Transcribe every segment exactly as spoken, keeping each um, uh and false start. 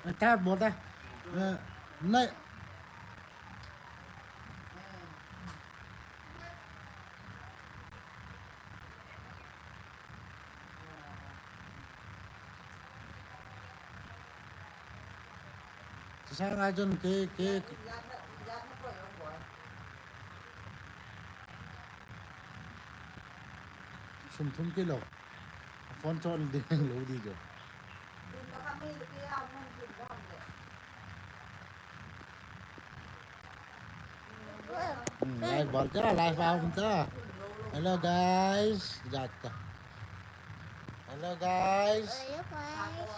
Acha, bol ta. Eh, nai. Sasa ngai chun ke, ke, sum thum kilo. Phone chon ding lo di jo. Hmm, live bol ta, live out ta. Hello guys, jat ta. Hello guys. Hello guys.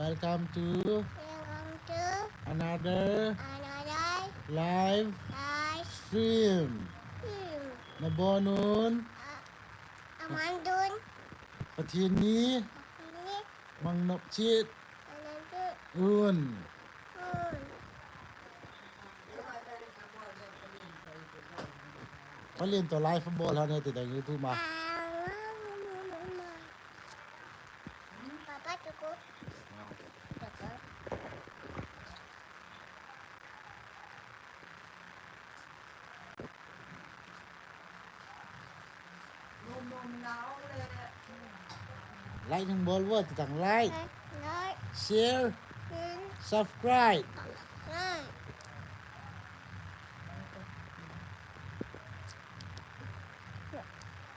Welcome to Welcome to another another live live stream. Stream. Nabonun. Ah, Amandun. Pathen ni. Pathen ni. Mangnop chet. Mangnop chet. Un. Un. Palen to live bol ha ne ti dang YouTube ma. Papa chuku. Papa. Like ning bol vo, ti tang like. Like. Share. Share. Subscribe. Subscribe.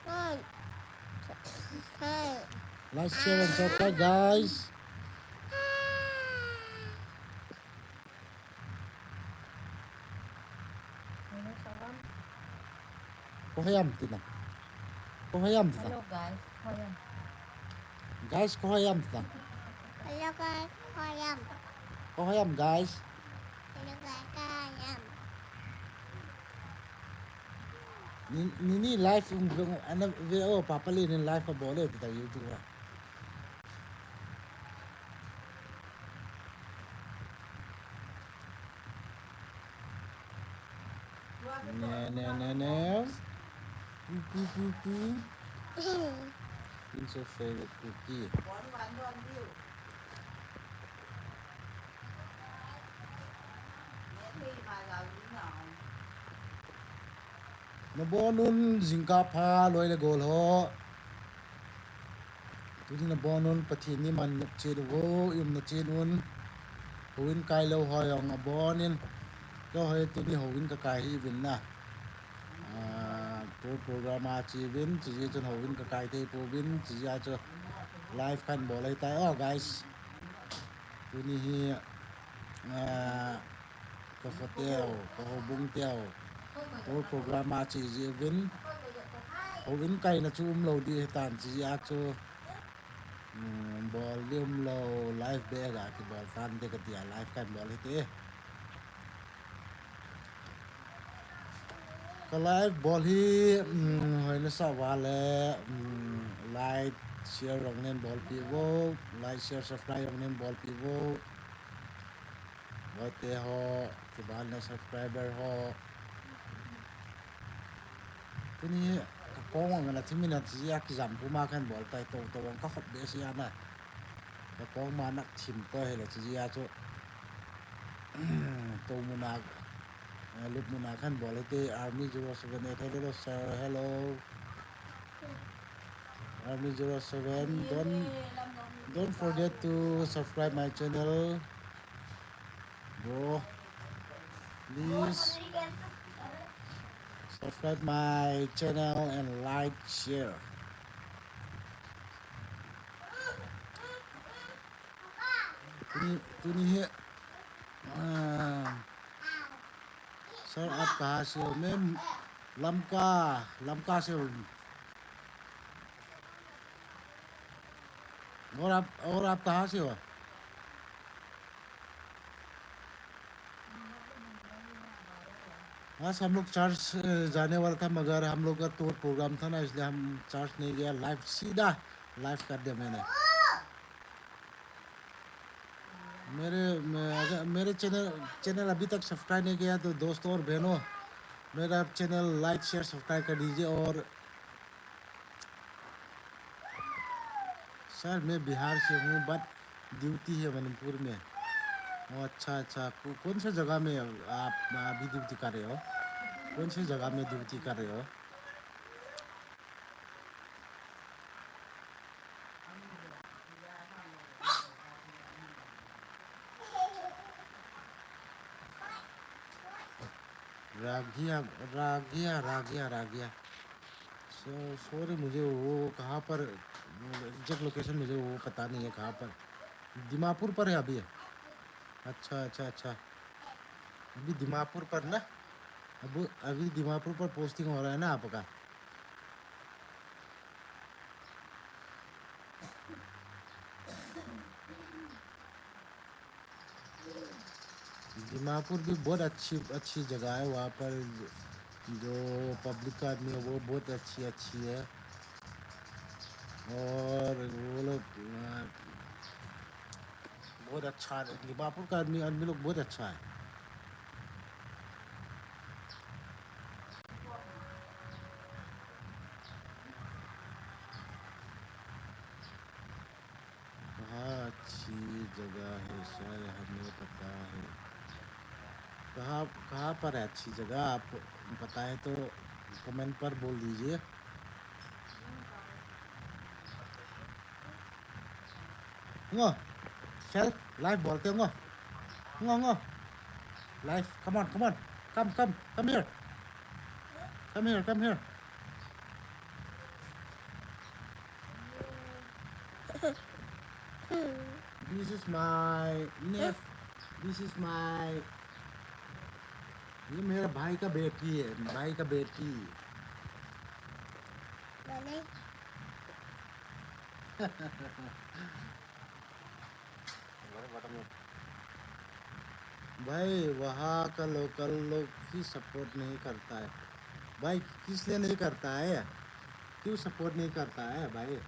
Like. Subscribe. Like, share and subscribe, guys. Hello, salam. Ko hayam ti na. Ko hayam ti na. Hello, guys. Ko hayam. Guys, ko hayam ti na. Hello, guys. Ko hayam. Ko hayam, guys. Hello, guys. Ko hayam. Ni, ni, ni live, um, um, ana ve o, Papa Len in live abol e, ti ta YouTube a. Ne, ne, ne, ne. Pu, pu, pu, pu. Pinch your favorite cookie. Nabonun jingkah pha loi le gol ho. Tuni nabonun Pathen ni man nop chet uvo, i umna chet un. Houin kai lou ho jong abonin. Keiho tuni houin kakai hih uvin na. Ah, tour program a che uvin, chujeh chun houin kakai thei pouvin, chujeh a chu live kahin bol ahitai. Oh, guys. Tuni hi, ah, Ka fateu, ka houbung teu. Tour program a che jeh uvin. Houin kaina chu umlou ding ahitan chujeh a chu. Um, bol ding umlou, live beh ga kibol tante kati a live kahin bol hite. Ka live bol hi, um, hoina sa uva le, um, like, share jong nen bolpeh uvo, like, share, subscribe jong nen bolpeh uvo. Voite ho, kibahal na subscriber ho. Tuni kakong ang na thim in a chujeh a kijam puma kahin bol tai, tou tou ang kakhop behseh a na. Kakong ma na thim tou hile chujeh a chu. Tou muna, eh, lut muna kahin bol hite, Army zero seven eight, hello, sir, hello. Army zero seven, don't, don't forget to subscribe my channel. Bro, please subscribe my channel and like, share. Tuni, tuni hi, ah, sir, aap kahan se ho? Main Lamka, Lamka se ho. और आप, और आप कहाँ से हो? आज हम लोग चर्च, अ, जाने वाला था, मगर हम लोग का टूर प्रोग्राम था ना, इसलिए हम चर्च नहीं गया। लाइव, सीधा लाइव कर दिया मैंने। मेरे, मैं, अगर मेरे चैनल, चैनल अभी तक सब्सक्राइब नहीं किया तो दोस्तों और बहनों, मेरा चैनल लाइक, शेयर, सब्सक्राइब कर दीजिए और सर, मैं बिहार से हूँ, but ड्यूटी है मणिपुर में। ओ, अच्छा, अच्छा। कौ-, कौन से जगह में आप अभी ड्यूटी कर रहे हो? कौन से जगह में ड्यूटी कर रहे हो? रागिया, रागिया, रागिया, रागिया। सो-, सॉरी, मुझे वो कहाँ पर, एग्जैक्ट लोकेशन मुझे वो पता नहीं है कहाँ पर। दीमापुर पर है अभी। अच्छा, अच्छा, अच्छा। अभी दीमापुर पर ना? अब अभी दीमापुर पर पोस्टिंग हो रहा है ना आपका? दीमापुर भी बहुत अच्छी, अच्छी जगह है। वहाँ पर जो पब्लिक आदमी है, वो बहुत अच्छी, अच्छी है। और वो लोग, अ, बहुत अच्छा है। दीमापुर का आदमी, आदमी लोग बहुत अच्छा है। कहाँ अच्छी जगह है सर, हमें पता है। कहाँ, कहाँ पर है अच्छी जगह, आप पता है तो कमेंट पर बोल दीजिए। Ngo, Sel, live बोलते हैं, ngo। Ngo, ngo। Live, come on, come on। Come, come, come here। Come here, come here। This is my nephew। This is my, ये मेरा भाई का बेटी है, भाई का बेटी। मैंने भाई, वहाँ का लोकल लोग भी सपोर्ट नहीं करता है। भाई, किस लिए नहीं करता है? क्यों सपोर्ट नहीं करता है भाई?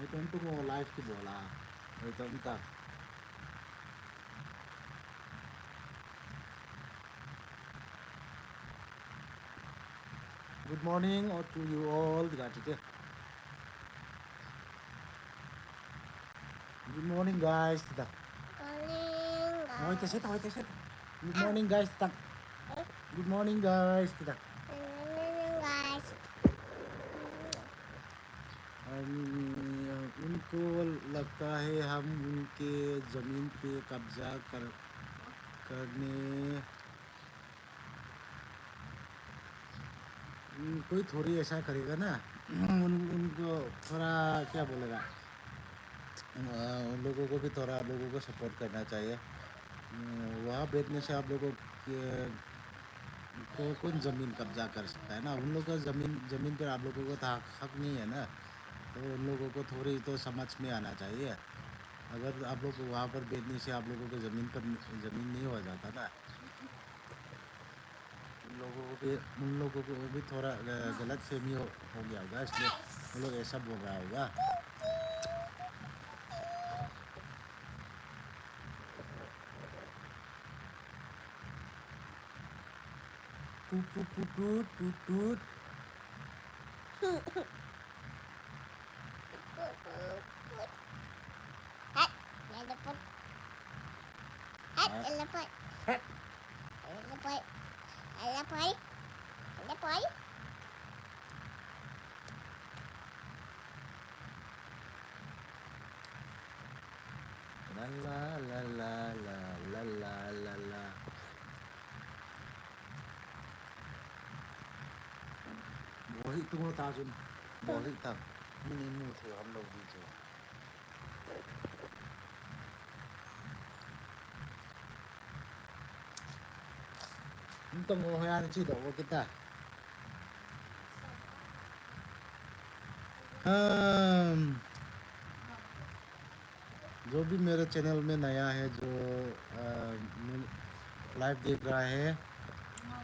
Ai, tontu mo live ki bola. Ai, tontu. Good morning or to you all, kita tadi. Good morning, guys, kita. Morning, guys. Hoy, ta sita, hoy, ta sita. Good morning, guys, kita. Eh? Good morning, guys, kita. Good morning, guys. हम, उनको लगता है हम उनके जमीन पे कब्जा कर, करने, उम, कोई थोड़ी ऐसा करेगा ना। उन, उनको थोड़ा, क्या बोलेगा, अ, उन लोगों को भी थोड़ा आप लोगों को सपोर्ट करना चाहिए। अ, वहाँ बैठने से आप लोगों के, को, कौन ज़मीन कब्जा कर सकता है ना? उन लोगों का ज़मीन, ज़मीन पर आप लोगों को तो हक, हक नहीं है ना, तो उन लोगों को थोड़ी तो समझ में आना चाहिए। अगर आप लोग वहाँ पर बैठने से आप लोगों के ज़मीन पर, ज़मीन नहीं हो जाता ना, उन लोगों को भी, उन लोगों को भी थोड़ा, अ, गलतफहमी हो, हो गया होगा, इसलिए वो लोग ऐसा बोल रहा होगा। Toot, toot, toot, toot, toot, toot. Hat, elephant. Hat, elephant. Hat. Elephant. Elephant. Elephant. La, la, la, la, la, la, la, la, la. Bol hi tu ta chun. Bol hi ta. Mini mu thei ham lo di chu. Ntong o hoyan chi do kita. Um, जो भी मेरे चैनल में नया है, जो, अ, मु-, लाइव देख रहा है,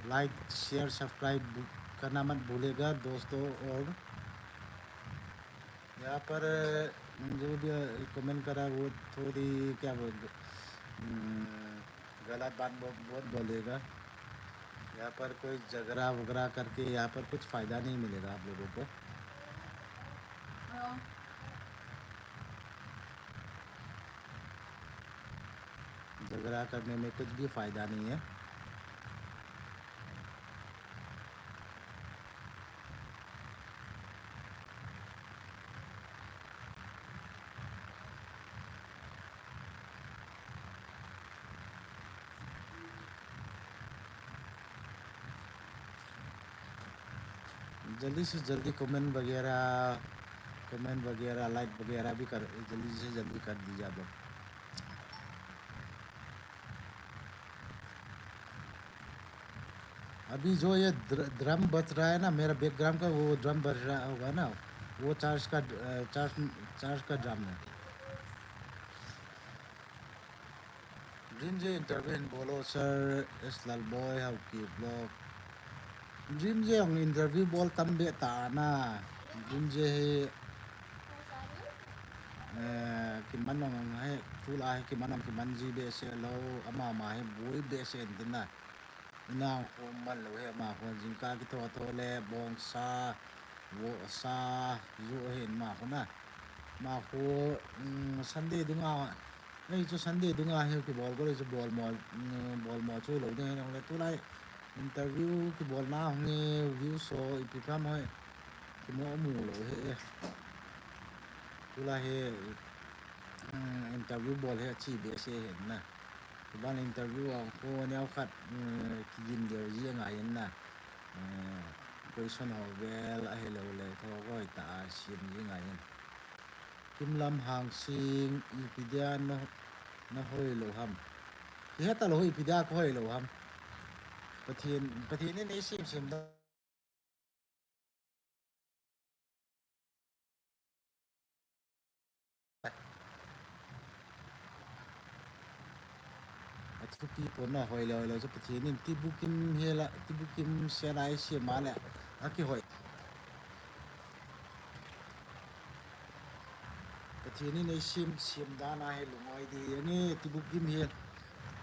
लाइक, शेयर, सब्सक्राइब भू-, करना मत भूलेगा दोस्तों। और यहाँ पर जो भी, अ, कमेंट करा, वो थोड़ी, क्या बोलते, हम्म, गलत बात बहुत, बहुत बोलेगा। यहाँ पर कोई झगड़ा वगैरह करके यहाँ पर कुछ फ़ायदा नहीं मिलेगा आप लोगों को। हाँ। झगड़ा करने में कुछ भी फ़ायदा नहीं है। जल्दी से जल्दी कमेंट वगैरह, कमेंट वगैरह, लाइक वगैरह भी कर, जल्दी से जल्दी कर दीजिए आप लोग। अभी जो ये द्र-, ड्रम बज रहा है ना, मेरा बैकग्राउंड का वो ड्रम बज रहा होगा ना, वो चर्च का, अ, चर्च, चर्च का ड्रम है। Dream J interview in bolo, sir, S Lalboi, Haokip vlog. Dream J ang interview bol tam be ta na. Dream J hi, eh, kiman ang he, tulai kiman ang kiman ji be se lo, ama ma he bui be se din na. Inang khu man lo he, ama khu jingkah kitho tho le, bongsa, vohsa, ju he ama khu na. Ama khu, mm, Sunday dunga, ei chu Sunday dunga he kibol ko le chu bol mo, mm, bol mo chu lo ding he nang le tulai interview kibol na hung e, view so ipi pha mo he, kimo mu lo he. Tulai he, mm, interview bol he chi be se he na. Ban interview ang khu neo khat, mm, kigin deu ji ngai in na. Eh, question ho vel ahilou le thogoi ta a sim ji ngai in. Kimlam Hangsing, ipi dia na, na hoi lou ham. Kihe ta lou ipi dia ka hoi lou ham. Pathen, Pathen in ei sim sim da. Athupi pon a hoi le, hoi le, chu Pathen in tibukim hela, tibukim sela ei sim a le, akihoi. Pathen in ei sim, sim dan a hi lungoi di, yang e, tibukim hel.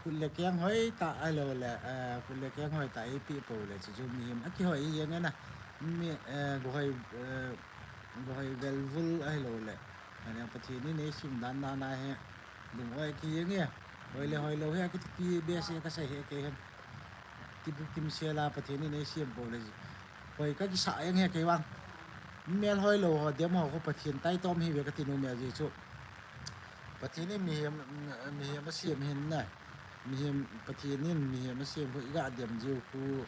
Khut le keng hoi ta, ahilou le, eh, khut le keng hoi ta, ei pi po le, chu chu mihem, akihoi yang e na. Mi, eh, go hoi, eh, go hoi vel vul, ahilou le. Ani Pathen in ei sim dan dan a hi lungoi ki yang e. Hoi le hoi lou hi, akithupi be se ka sei hi kei hen. Tibukim sela Pathen in ei sim po le. Hoi ka kisa yang he kei vang. Mel hoi lou ho, dem ho, ko Pathen taitom hi ve ka ti nom e ji chu. Pathen in mihem, mihem a sim hin na. Mihem, Pathen in mihem a sim khu i ga dem jiu khu.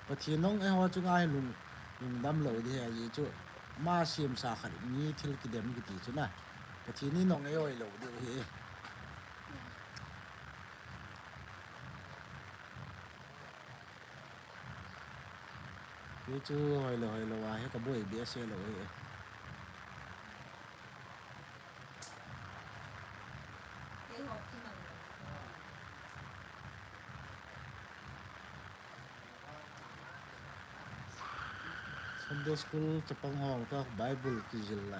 Pathen nong e ho chu ngai lung, lungdam lou di he ji chu. Ma sim sa khat mi thil kidem kiti chu na. Pathen in nong e hoi lou di hi. Hi chu hoi lou, hoi lou a, hi ka boi be se lou hi. Sunday school chapang ho ta Bible kijil la.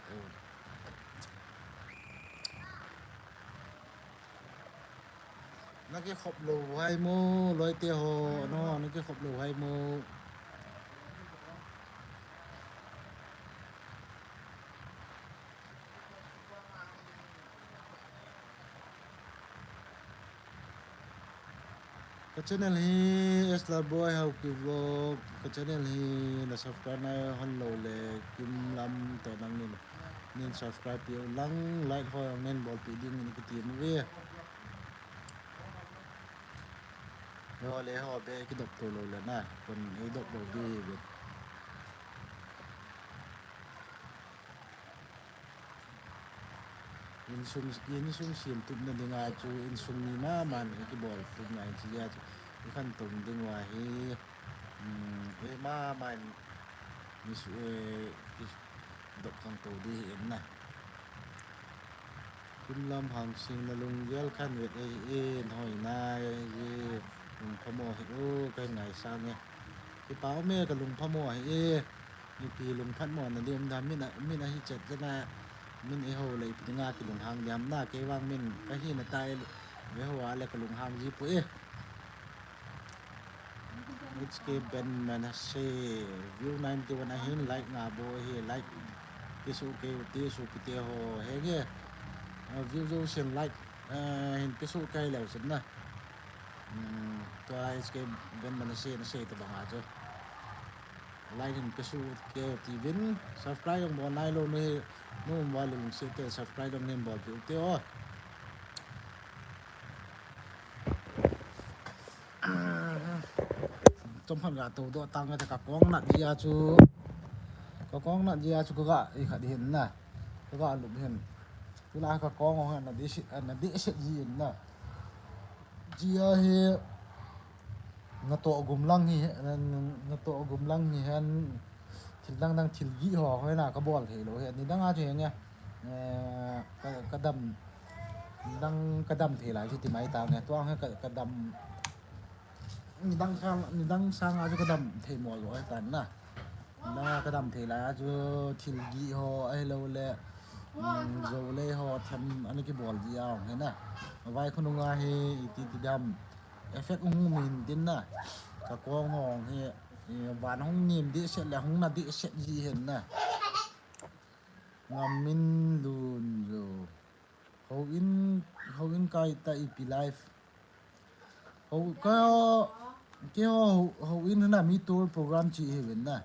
Na kikhop lou hai mo, loite ho, no, na kikhop lou hai mo. Ka channel hi S Lalboi Haokip vlog, ka channel hi na subscribe na hon lou le, Kimlam to nang nin, nin subscribe pi u lang, like ho nin bolpi ding in kiti mu ve. Yo le ho be kidop to lou le na, kon i dop lou be be. Insung, insung sim tup na ding a chu, insung mi ma man i kibol tup na i chi a chu, i khan tum ding wa hi, um, i ma man mi su e, i dop khang to di in na. Kimlam Hangsing na lunggel khan vet e, e, hoi nai, e, lungphamo hi, o, ka ngai sang e. Kipa um e ka lungphamo hi, e, mipi lungphatmo na di um da, min a, min a hi chet ka na, Min eiho le ipi dinga kilunghang diam na, kei vang min kahi na tai, eiho a le kalunghang ji poi. H K Ben Manasseh, view ninety-one ahin, like nga bol hi, like. Pisu ke, pisu pite ho, henge. Ah, view jo sin like, ah, hin pisu kai leu sin na. Hmm, tua H K Ben Manasseh na sei tabang a chu. Like hin pisu ke tivin, subscribe jong bol nailou ni, nu um va lungset te subscribe jong hin bolpeh u te o. Chomkhat ga tou doh tang ka, ka kong nat jia chu. Ka kong nat jia chu ka ga i khat hin na. Ka ga lup hin. Tula ka kong ho na dehset, na dehset ji hin na. Jia hi natoh gum lang hi, na, natoh gum lang hi hen. Thil dang dang thil gih ho, hoi na ka bol thei lou hi. Nidang a chu henge. Eh, ka, ka dam, nidang ka dam thei lai chu ti mai ta nge. Tua hi ka, ka dam, nidang sang, nidang sang a chu ka dam thei mo lou hi ta na. Nidang a ka dam thei lai a chu thil gih ho, ahilou le, um, jo lei ho, them, ana kibol ji a hong hi na. Vai khonung a hi, iti ti dam. Effect hung um hin tin na. Ka kong hong hi, eh, van hung nim dehset le hung na dehset ji hin na. Ngam min lun jo. Houin, houin kai ta ipi live. Hou, ka, keiho, houin na mi tour program chi hi ven na.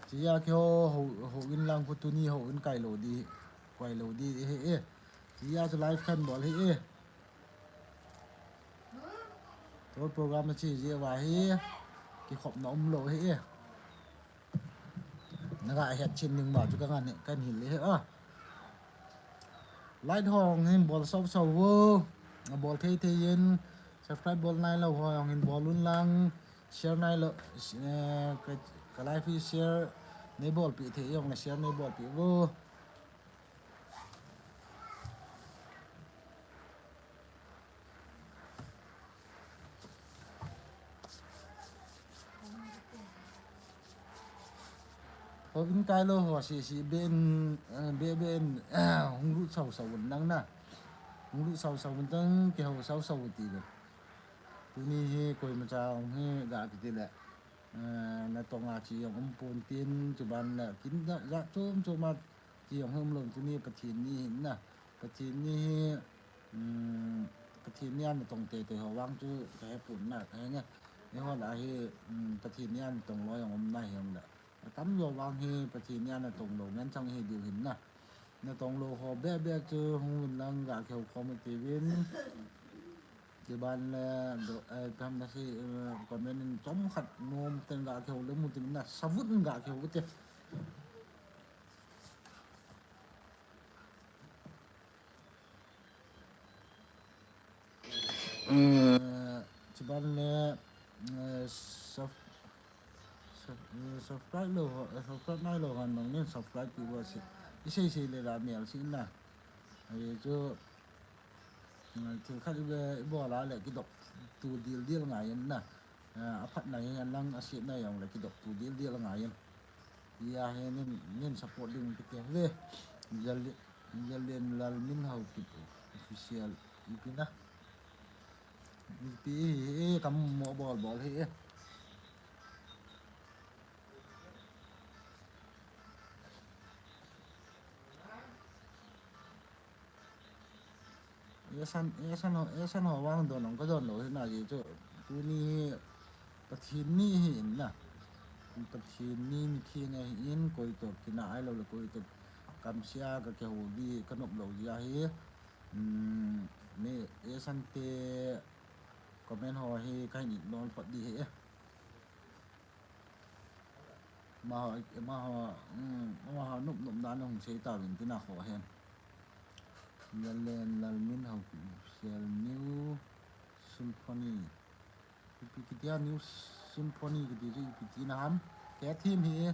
Chia keiho, hou, houin lang khu tuni houin kai lou di, kai lou di, he, he. Chia chu live kan bol he, he. Tour program a chi jeh uva hi, kikhopna um lou hi e. Naga het chin ding ma chu ka ngan, kan hil le hi a. Like ho hung hin bol sau sau vo. Bol thei thei in, subscribe bol nailou ho hung hin bol un lang, share nailou, eh, ka, ka live hi share nei bolpeh thei jong le share nei bolpeh vo. Houin kai lou ho sese ben, eh, be ben, eh, hung lut sau sau un lang na. Hung lut sau sau un tang kihou sau sau ti le. Tuni hi koima cha hung hi ga kiti le. Eh, natong a chi jong um pon tin, chuban le kin da, ja chom chom a chi jong um lou tuni Pathen ni hin na. Pathen ni hi, um, Pathen ni a natong tei tei ho vang chu ka he pon na, ka he nge. Eiho lah a hi, um, Pathen ni a natong lou jong um na hi jong le. Atam jo vang hi Pathen ni a natong lou ngen chang hi diu hin na. Natong lou ho beh beh chu hung un lang ga kihou khom u ti vin. Chuban le, do, eh, pam na si, eh, comment in chomkhat nom ten ga kihou le mu tin na savut ga kihou te. Eh, chuban le, eh, sub-, sub-, eh, subscribe lou, eh, subscribe nailou han nong nin subscribe pi vo si. I sei sei le la mial si na. Ai chu, eh, thil khat i ve, i bol a le kidop tu dil dil ngai in na. Eh, aphat na hi lang asit na jong le kidop tu dil dil ngai in. Ia hi nin, nin support ding kiti ve. Jal-, Jalen Lal Min Haokip official ipi na. Ipi hi, hi, kam mo bol bol hi. Esan, esan ho, esan ho vang don ong ka don lou hi na ji chu. Tuni hi Pathen ni hi in na. Pathen ni ni theng ahi in koi toh kina ai lou le koi toh kamsia ka kihou di ka nop lou di ahi. Hmm, mi esan te comment ho hi ka hin ignore pat di hi. Amaho, amaho, um, amaho nop nop dan hung sei tauvin tin a kho hen. Jalen Lal Min Haokip official New Symphony. Ipi kiti a New Symphony kiti chu ipi tina ham. Ke thim hi.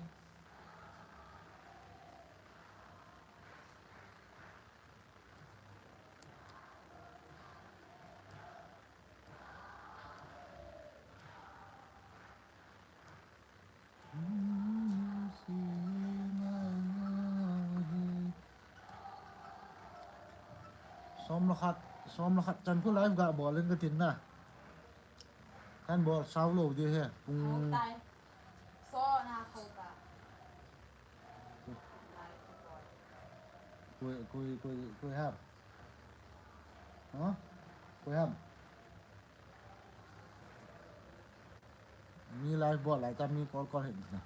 Som le khat, som le khat chan khu live ga bol in ka tin na. Kan bol sao lou ding ahi. Pung Kho tai. So na kho ta. Koi, koi, koi, koi ham? Hả? Koi ham? Mi live bol lai ta mi call call hin na.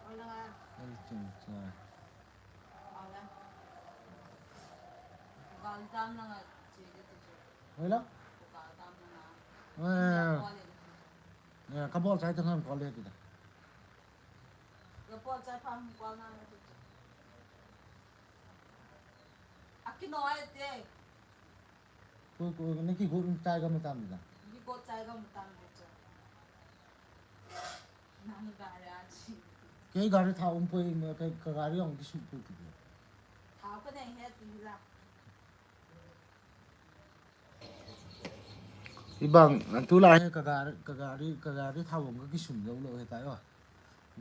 Oi la. Ai, ching ching. Oi la. Gal tam na nga chi de tu. Oi la. Gal tam na nga. Eh. Oi la. Eh, ka bol chai ta ngam call le tu da. Ka bol chai pha mi call na tu. Aki no ai te. Ko, ko, na kigot chai gam tam da. Kigot chai gam tam da. Nang gari a chi. Kei gari thao um poi, kei ka gari ong kisu poi ti. Thao ka nei he ti la. Ibang, tulai he ka gari, ka gari, ka gari thao ong ka kisum lou lou he tai o.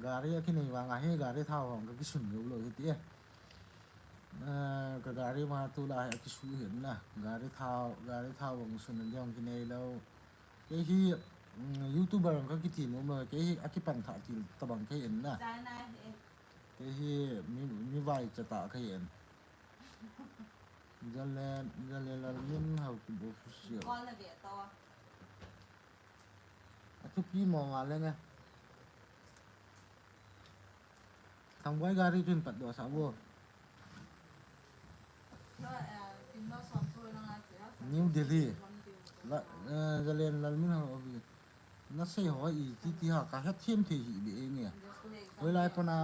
Gari a kinei vang a hi gari thao hong ka kisun lou lou hi ti e. Eh, ka gari ma tulai a kisu hin na. Gari thao, gari thao hong sun ding hong kinei lou. Kei hi, mm, YouTuber hong ka kiti nom lou. Kei hi a kipan tha ti tabang kei in na. Kei hi mi, mi vai cha ta kei in. Jalen, Jalen Lalmin Haokip Official. Athupi mo nga le nge. Thangvai gari tun pat do sa vo. New Delhi. La, eh, Jalen Lalmin Haokip. Na sei ho i ti ti ha ka het them thei hi be nge. Hoilai pana,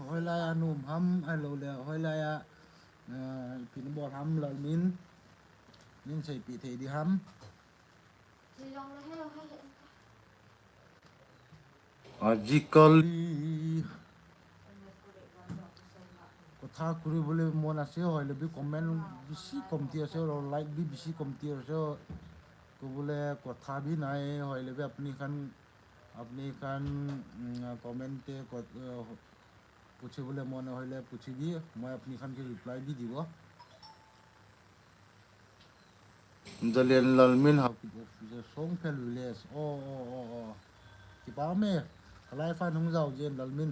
hoilai a nom ham, ahilou le, hoilai a, eh, ipi na bol ham Lalmin. Min seipeh thei di ham. আজিকালি কথা কৰিবলৈ মন আছে, হইলে B comment বেছি কমতি আছে আৰু like বি বেছি কমতি আছে। ক'বলৈ কথা বি নাই, হইলে বি আপুনি খান, আপুনি খান, উম, comment এ ক-, আহ, পুছিবলৈ মন হইলে পুছিবি, মই আপুনি খান কি reply দি দিব। Jalen Lalmin Haokip Official, Songphel Village. Oh, oh, oh, oh. Kipa me. Kalai fan hung jao Jalen Lalmin.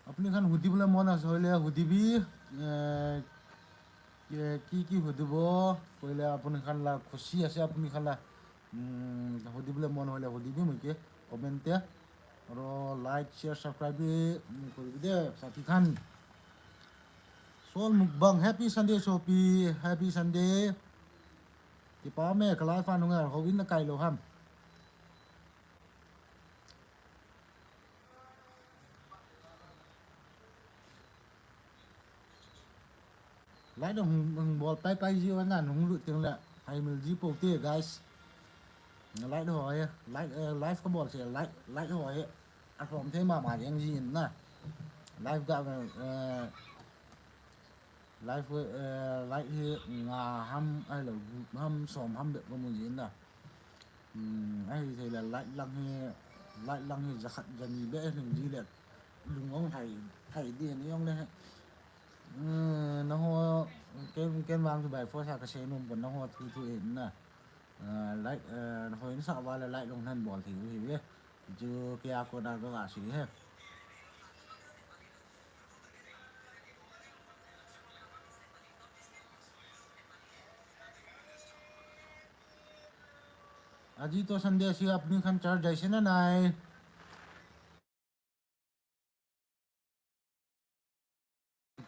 Apuni khan hudi bole mon ase hoile hudi bi, eh, eh, ki ki hudibo, koile apuni khan la khushi ase apuni khan la, mm, hudi bole mon hoile hudi bi moike comment te. Aro like, share, subscribe bi, mm, koribi de, sathi khan. Sol Mukbang, happy Sunday, Sopi, happy Sunday. Kipa me, kalai fan hung er, hovin na kai lo ham. Like dong hung, hung bol pai pai ji wan nan hung lut teng le hai mil ji po te guys. Like dong hoi, like, eh, live ka bol se like, like hoi. A hom the ma ma jeng ji na. Live ga, eh, live, eh, like hi nga ham ai lo ham som ham be ko mu ji na. Hmm, ahi thei le like lang hi, like lang hi jakhat jani be hing ji le lung ong thai, thai di ni ong le. Hmm, na ho, ken, ken vang chu by force a ka sei nom pon na ho thu thu in na. Ah, like, eh, na ho in sa va le like long nan bol thei u hi ve. Chu ke a ko da ga ga si he. Aji to Sunday ase apni khan church jaise na nai?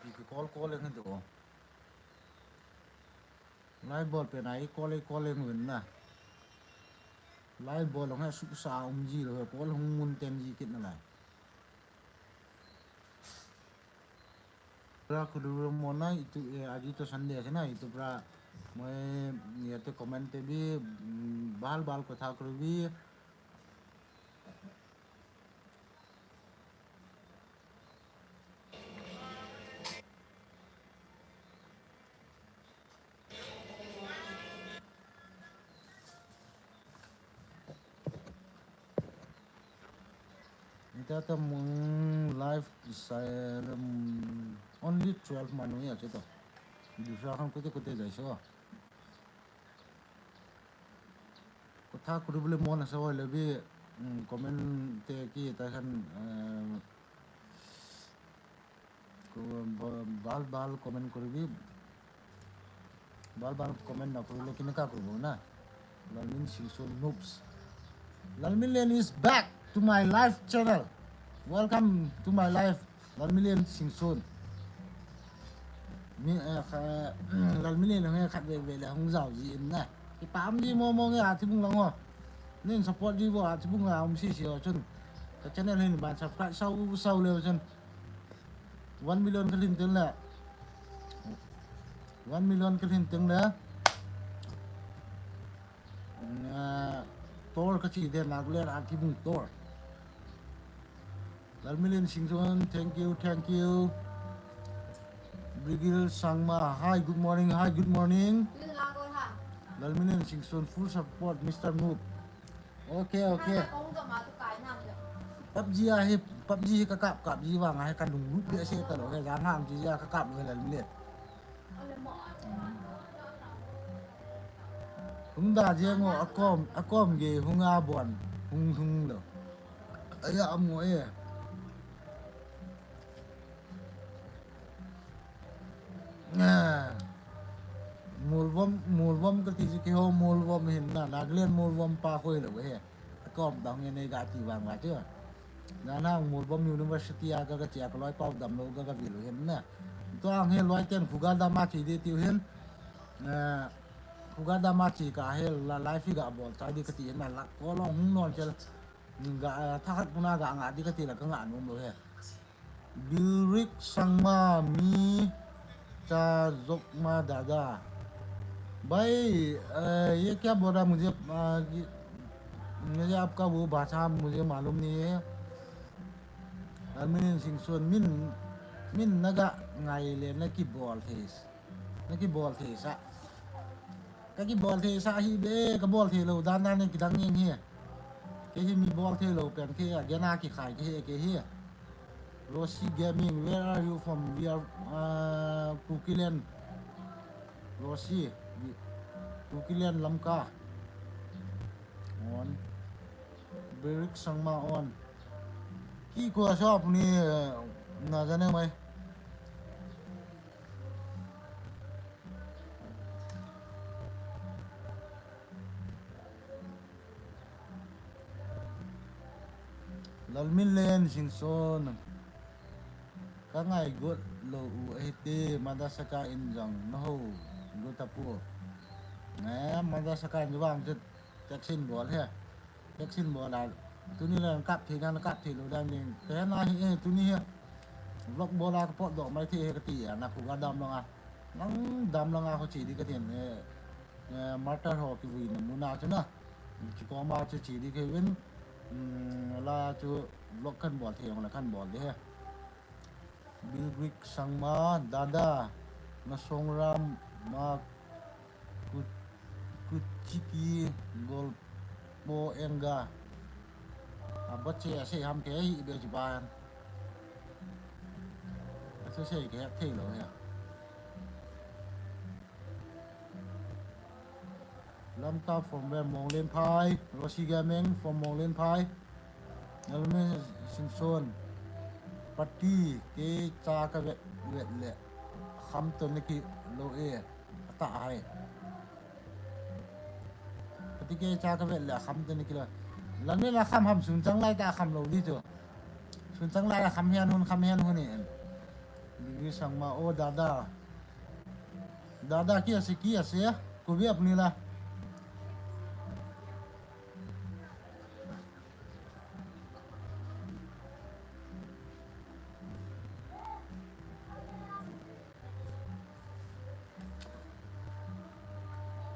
Pi ki call call leng do. Live bol pe nai call call leng win na. Live bol long ha su sa um ji lo call hung mun ten ji kit na lai. Pra kuduro mona itu, eh, aji to Sunday ase na, itu pra moi yate comment te bi, mm, bhal bhal kotha kuribi. Tata mung live sa, um, only twelve manu ya chuto. Dusra khan kute kute jai so. Kotha kuri bole mon asa hoile bi, um, comment te ki ta khan, um, Ko ba-, bal bal comment kuri bi. Bal bal comment na kuri, lekin ka kuri na. Lalmin Singson noobs. Lalmin Len is back to my live channel. Welcome to my live, Lalmin Len Singson. Mi, eh, kha-, Lalmin Len hung khat ve ve le hung jao ji in na. Kipah ji mo mo nge a thi bung lang ho. Nin support ji bo a thi bung a um si si ho chun. Ka channel hin ban subscribe sau sau le chun. One million ka lhin teng le. One million ka lhin teng le. Ah, tour ka chi de Nagaland a thi bung tour. Lalmin Len Singson, thank you, thank you. Brigil Sangma, hi, good morning, hi, good morning. Lalmin Len Singson, full support, Mister Noob. Okay, okay. PUBG a hi, PUBG hi ka kap, kap ji vang a hi ka lunglut behseh talou hi, jang ham ji a ka kap lou hi Lalmin Len. Hung da jeng o, akom, akom ge hung a bon, hung, hung lou. Aya amo e. Ah. Molvom, Molvom ka ti chu keiho Molvom hin na, Nagaland Molvom pa khoi lou he. Ka kom dang nge nei ga ti vang va chu. Na na Molvom University a ka, ka chia ka loi pau damlou ka, ka vil hin na. Tua ang he loi ten khuga dam a thi de tiu hin. Ah, khuga dam a thi ka he la live hi ga bol chai di ka ti hin na la ko long hung non chel. Ga, ah, tha khat puna ga nga di ka ti la ka nga nom lou he. दिलरिक संगमा, मी चा जोकमा दादा। भाई, अ, ये क्या बोल रहा मुझे, अ, कि, मुझे आपका वो भाषा मुझे मालूम नहीं है। Lalmin Singson, min, min na ga ngai le na kibol thei. Na kibol thei sa. Ka kibol thei sa hi be, ka bol thei lou dan dan in kidang jeng hi. Kei hi mi bol thei lou pen kei a, gena kikhai kei hi, kei hi. Roshi Gaming, where are you from? We are, uh, Kukiland. Roshi, we, Kukiland Lamka. On. Berik Sangma on. Ki ko sa apni, uh, na jane mai. Lalmin Len Singson. Ka ngai got lou u ahi te, Madasaka in jong na ho got a pu. Eh, Madasaka in vang chu text in bol he. Text in bol a, tuni le kap thei ngan kap thei lou dan ding. Te na hi, eh, tuni hi. Vlog bol a ka potdoh mai thei he ka ti a, na khuga dam lang a. Nang dam lang a kho chi di ka tin, eh, eh, martyr ho kivui na mun a chu na. Chu koma chu chi di ka hin. Hmm, la chu vlog kan bol thei jong le kan bol di he. Bilgrik Sangma, Dada, Ngasongram, ma ku-, Kuchiki, Golpo Enga. A, bache a sei ham kei hi be chi ban. A sei sei kei thei lou ya. Lamka from where? Monglenphai. Roshi Gaming from Monglenphai. Lalmin Singson. Pati kei cha ka vet, vet le. Kham to ni ki lo e. Ata hai. Pati kei cha ka vet le kham to ni ki lo. Lalmin a kham ham sun chang lai ta kham lou di chu. Sun chang lai a kham hian hun, kham hian hun e. Bigi sang ma o dada. Dada ki ase, ki ase, ko bi apni la.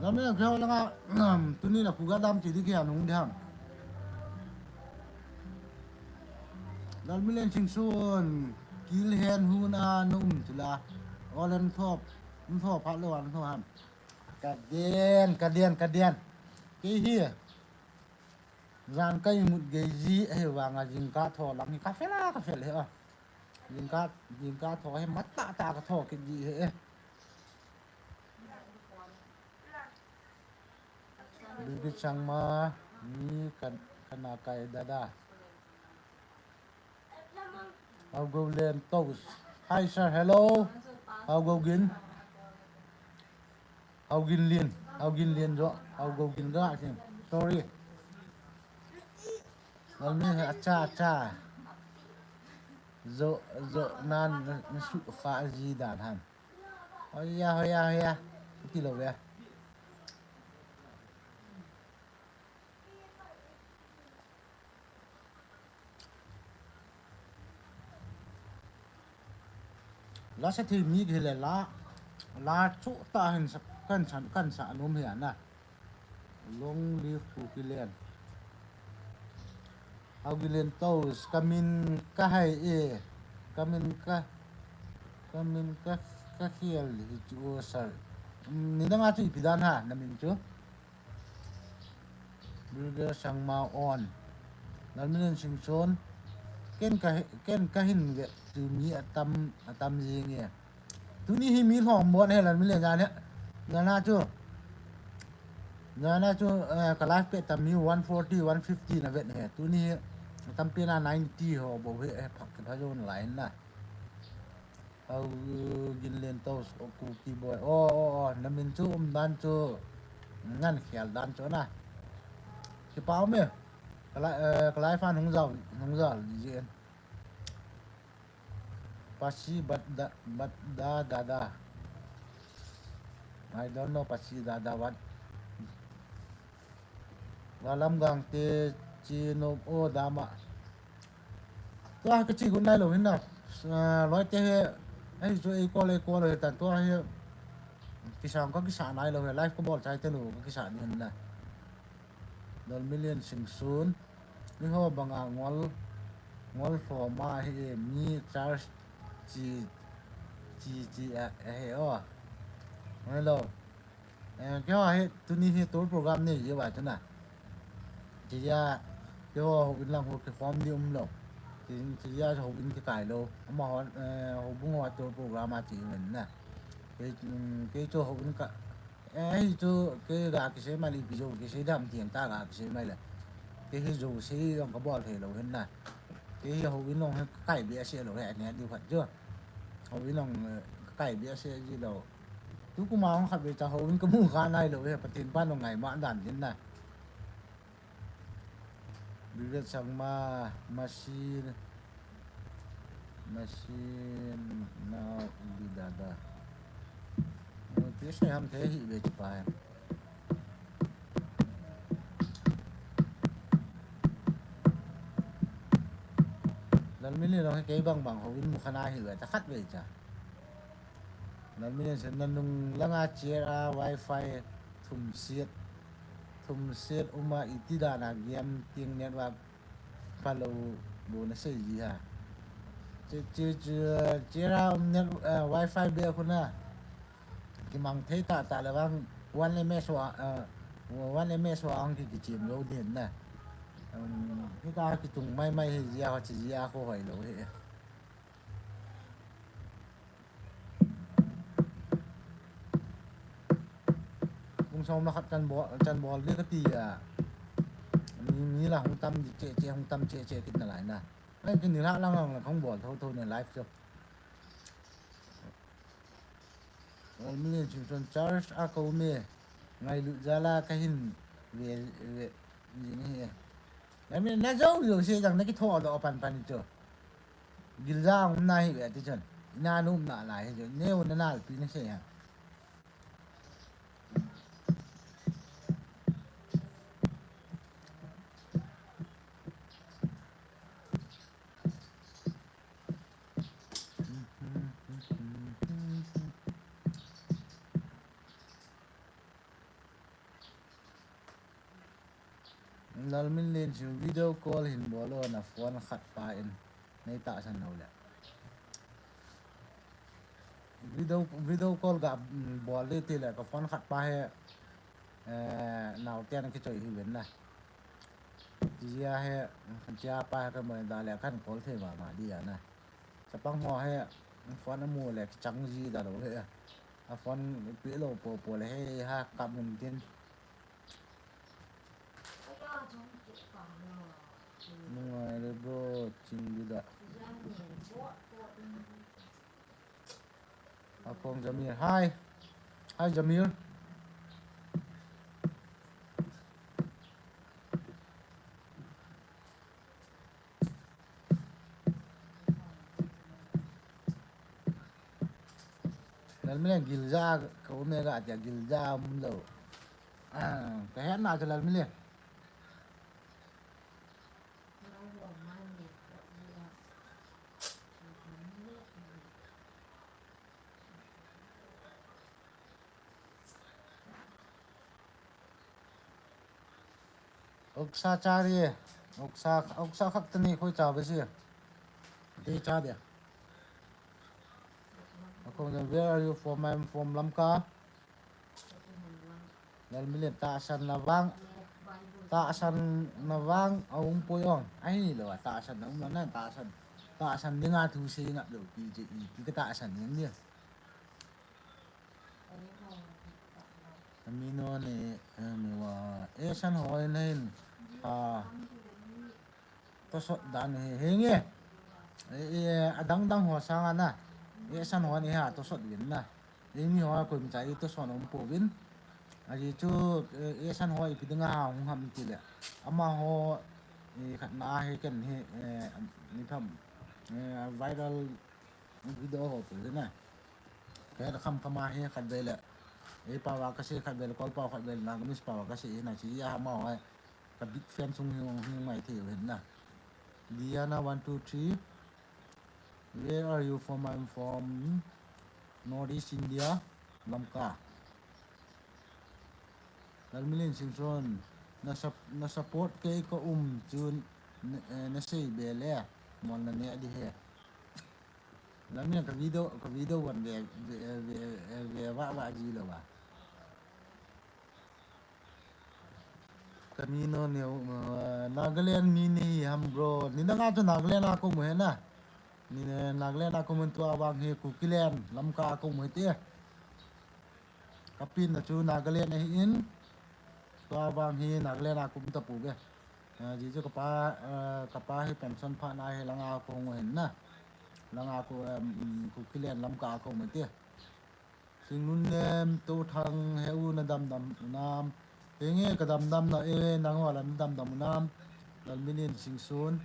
Lam le kho langa, tuni la khuga dam chi di kei a nung di ham. Lalmin Singson, kil hen hun a na um chu la. Olen thop, um thop phat lo an thop ham. Ka den, ka den, ka den. Kei hi. Jan ka imut gei ji, ahivanga jingkah tho lang hi ka fel a, ka fel hi a. Jingkah, jingkah tho hi matah tah ka tho kit ji hi e. Bibi Changma, ni kan, kana kai dada. Haogo Len Toast. Hi, sir. Hello. Haogo Gin. Haogin Lin. Haogin Lin jo. Haogo Gin ga kin. Sorry. Nami he acha, acha. Jo, jo, nan, na su kha ji dan han. Hoiya, hoiya, hoiya. Ti lo ya. La sa thei mi hi le la, la chu ta hin sa kan san, kan sa nom hi ana. Long live Kuki land. Haogin Len Toast, ka min ka hai e, ka min ka, ka min ka, ka khial hi chu o sir. Ni dang a chu ipi dan ha, na min chu? Brigadier Sangma on. Lalmilen Singson. Ken ka, ken ka hin ve tu mi atam, atam jing e. Tuni hi mi lhom bon he Lalmilen jan he. Jana chu. Jana chu, eh, ka live pet tam mi one forty, one fifty na vet he. Tuni hi tampi na ninety ho bou he, he phak ke pha jon lai na. Haogin Len Toast, o Kuki boy. O, o, o, na min chu um dan chu ngan khial dan chu na. Kipa um e. Ka la, eh, ka live fan hung jao, hung jao ji en. Pasi bat da, bat da, da, da. I don't know Pasi da, da what. Valam gang te chi no o dama. Tua ka chi gun nai lo hin na. Ah, loi te he, ai chu ei ko le ko lo he tan tua he. Kisang ka kisa nai lo he, live ka bol chai te lo ka kisa ni hin na. Lalmilen Singson. Ni ho banga ngol, ngol lhom a hi e, mi charge chi, chi, chi a, a he o. Hello. Eh, keiho hi, tuni hi tour program nei ji uva chu na. Chijeh a, keiho houin lang ho kikhom di um lou. Chi, chijeh a houin kikai lou. Amaho, eh, houbung ho tour program a chi uvin na. Kei, um, kei chu houin ka, eh, hi chu kei ga kisei mai le, ipi jou kisei dam tiang ta ga kisei mai le. Kei hi jou sei jong ka bol thei lou hin na. Kei hi houin jong hi ka kai behseh lou hi, ani a diu khat chu. Houin jong, eh, ka kai behseh ji lou. Tukum a hung khatvei cha houin ka mu kha nai lou hi, Pathen pan jong ngai ma dan din na. Biret Sangma, machine, machine, now, Indi Dada. Pi se ham the hi ve chu pa. Lalmili lo kei bang bang houin mu kha nai hi ve ta khat ve cha. Lalmili sen na nung langa chair a wifi thum siat. Thum siat uma iti dan a game ting network pha lou bu na sei ji ha. Che, che, che, chair a um net, eh, wifi be khu na. Kimang thei ta ta le bang one M S wa, eh, one M S wa ang ki kichim lou din na. Um, hita kitung mai mai hi ji a, chi ji a khu hoi lou hi. Kum som la khat chan bol, chan bol ding kati a. Mi, mi la hung tam di che che, hung tam che che kit na lai na. Ai, kini la lang lang la hung bol tho tho ne live chu. Ol mi len chim chon charge a ko me. Ngailut jal a ka hin ve, ve, jing hi. Lai mi na jo jo se jang na kitho do pan pan chu. Gilja um na hi ve ti chun. Ina num na lai hi chu. Neu na nalpi na se ha. Lalmin len chu video call hin bol o na phone khat pa in nei tahsan lou le. Video, video call ga, mm, bol le ti le ka phone khat pa he, eh, nau te na kichoi hi ven na. Tia he, tia pa he ka mai da le kan kol thei ma ma di ana. Chapang ho he, phone amu le kichang ji da lo he. A phone pi lo po po le he ha ka mun tin. Nungai le bro, chin di da. Akong Jamir. Hi. Hi, Jamir. Lalmile gilja ka um e ga tia gilja um lo. Ah, ka he na ka Lalmile. Oksa chari, oksa, oksa khak tani khoi cha besi. Dei cha dia. Akong, where are you from? I'm from Lamka. Lalmile tahsan na vang, tahsan na vang aum poi ong. Ahi lo, tahsan na um na, tahsan, tahsan dinga thu sei ngap lo, pi je i, pi ka tahsan ni ni. Kami no ni, eh, mi wa, eh, san ho in hin, ah, Tosot dan hi, hi nge. E, e, adang dang ho sanga na. E san ho ni ha, tosot vin na. E mi ho a koim cha i tosot um po vin. Aji chu, e, e san ho ipi dinga ha hung ham ti le. Ama ho, e, khat na hi ken hi, e, ni tham. E, viral video ho po vin na. Ke da kham kham a hi khat ve le. E pa wa ka se khat ve le, kol pa khat ve le, na ka mis pa wa ka se hi na chi ya ama ho. Ka big fan sung hi hung hi mai thei u hin na. Diana one two three. Where are you from? I'm from Northeast India, Lamka. Lalmilin Singson, na sup-, na support kei ka um chun na, eh, na sei be le, mon na ne di he. Lalmilin ka video, ka video wan ve, ve, ve, ve, va, va ji lo va. Kami no neo, uh, Nagaland mi ni ham bro. Ni na nga chu Nagaland a ko mu he na. Ni na Nagaland a ko mu tua vang hi Kukiland, Lamka a ko mu he te. Kapin na chu Nagaland a hi in. Tua vang hi Nagaland a ko mu ta pu be. Uh, ji chu kapa, uh, kapa hi pension pha na hi langa ko mu he na. Langa ko, um, Kukiland Lamka a ko mu he te. Singnunem, Tothang, he u na damdam u nam. Henge ka damdam na e, nang ho la na damdam u nam. Lalmilin Singson.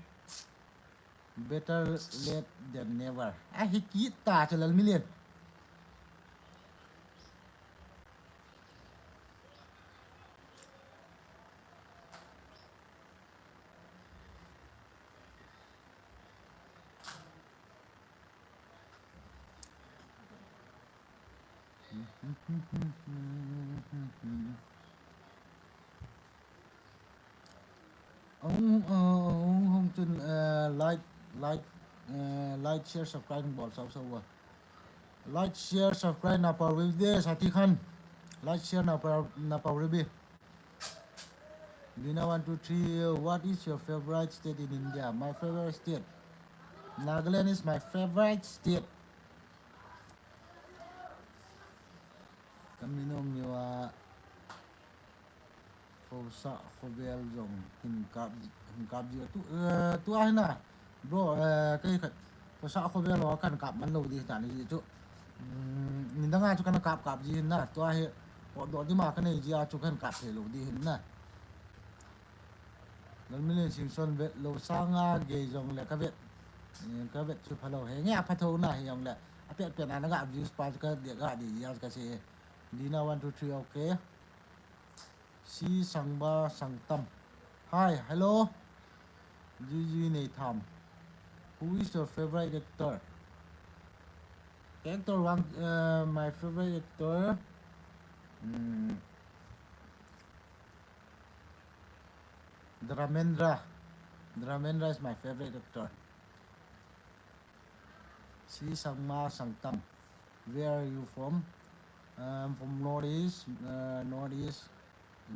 Better late than never. A hi kit ta chu Lalmilin. Hung, uh, hung, hung chun, uh, like, like, uh, like, share, subscribe bol sau sau a. Like, share, subscribe na pau ribi de, Sati Khan. Like, share na pau, na pau ribi. Dina one two three, what is your favorite state in India? My favorite state. Nagaland is my favorite state. Kami no miwa khosa khovel jong hin kap, hin kap ji tu, eh, tu a hin na. Bro, eh, kei khat, khosa khovel ho kan kap man lo di ta ni chu. Hmm, ni dang a chu kan kap kap ji hin na. Tua hi, potdoh di ma kan nei ji a chu kan kap thei lo di hin na. Lalmilin Singson vet lo sanga gei jong le ka vet. Eh, ka vet chu pha lo he. Nge a pha tho na hi jong le. A pet pet na na ga views pa chu ka de ga di ji a ka se. Dina one two three, okay. Si Sangba Sangtam. Hi, hello. Juju Neitham. Who is your favorite actor? Actor one, uh, my favorite actor, mm, Dharmendra. Dharmendra is my favorite actor. Si Sangma Sangtam. Where are you from? I'm from Northeast, uh, Northeast,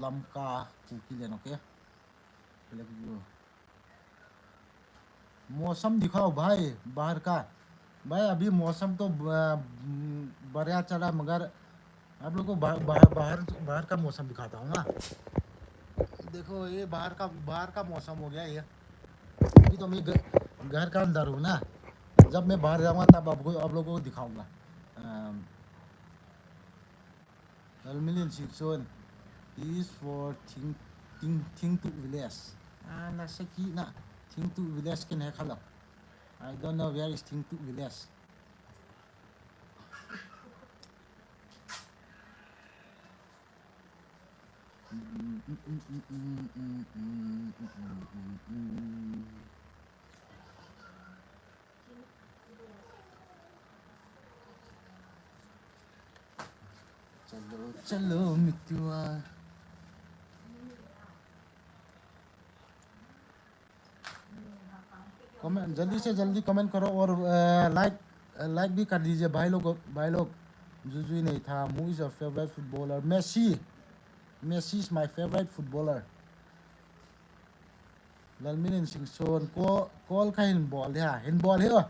Lamka, Kukiland, okay? मौसम दिखाओ भाई बाहर का। भाई, अभी मौसम तो बढ़िया चला, मगर आप लोग को बाहर बाहर बाहर का मौसम दिखाता हूँ ना। देखो, ये बाहर का बाहर का मौसम हो गया ये। अभी तो मैं घर का अंदर हूँ ना। जब मैं बाहर जाऊँगा, तब आपको आप लोगों को दिखाऊँगा। Lalmilin Singson is for Thing Thing Thingtuk village. Ah, nasakina. Thingtuk village ken he khala. I don't know where is Thingtuk village. चलो चलो मितुआ। कमेंट जल्दी से जल्दी कमेंट करो और लाइक लाइक भी कर दीजिए भाई लोग। भाई लोग, जुजुई नहीं था। Who is your favorite footballer? Messi. Messi is my favorite footballer. Lalmilin Singson ko call ka hin bol dia hin bol hio.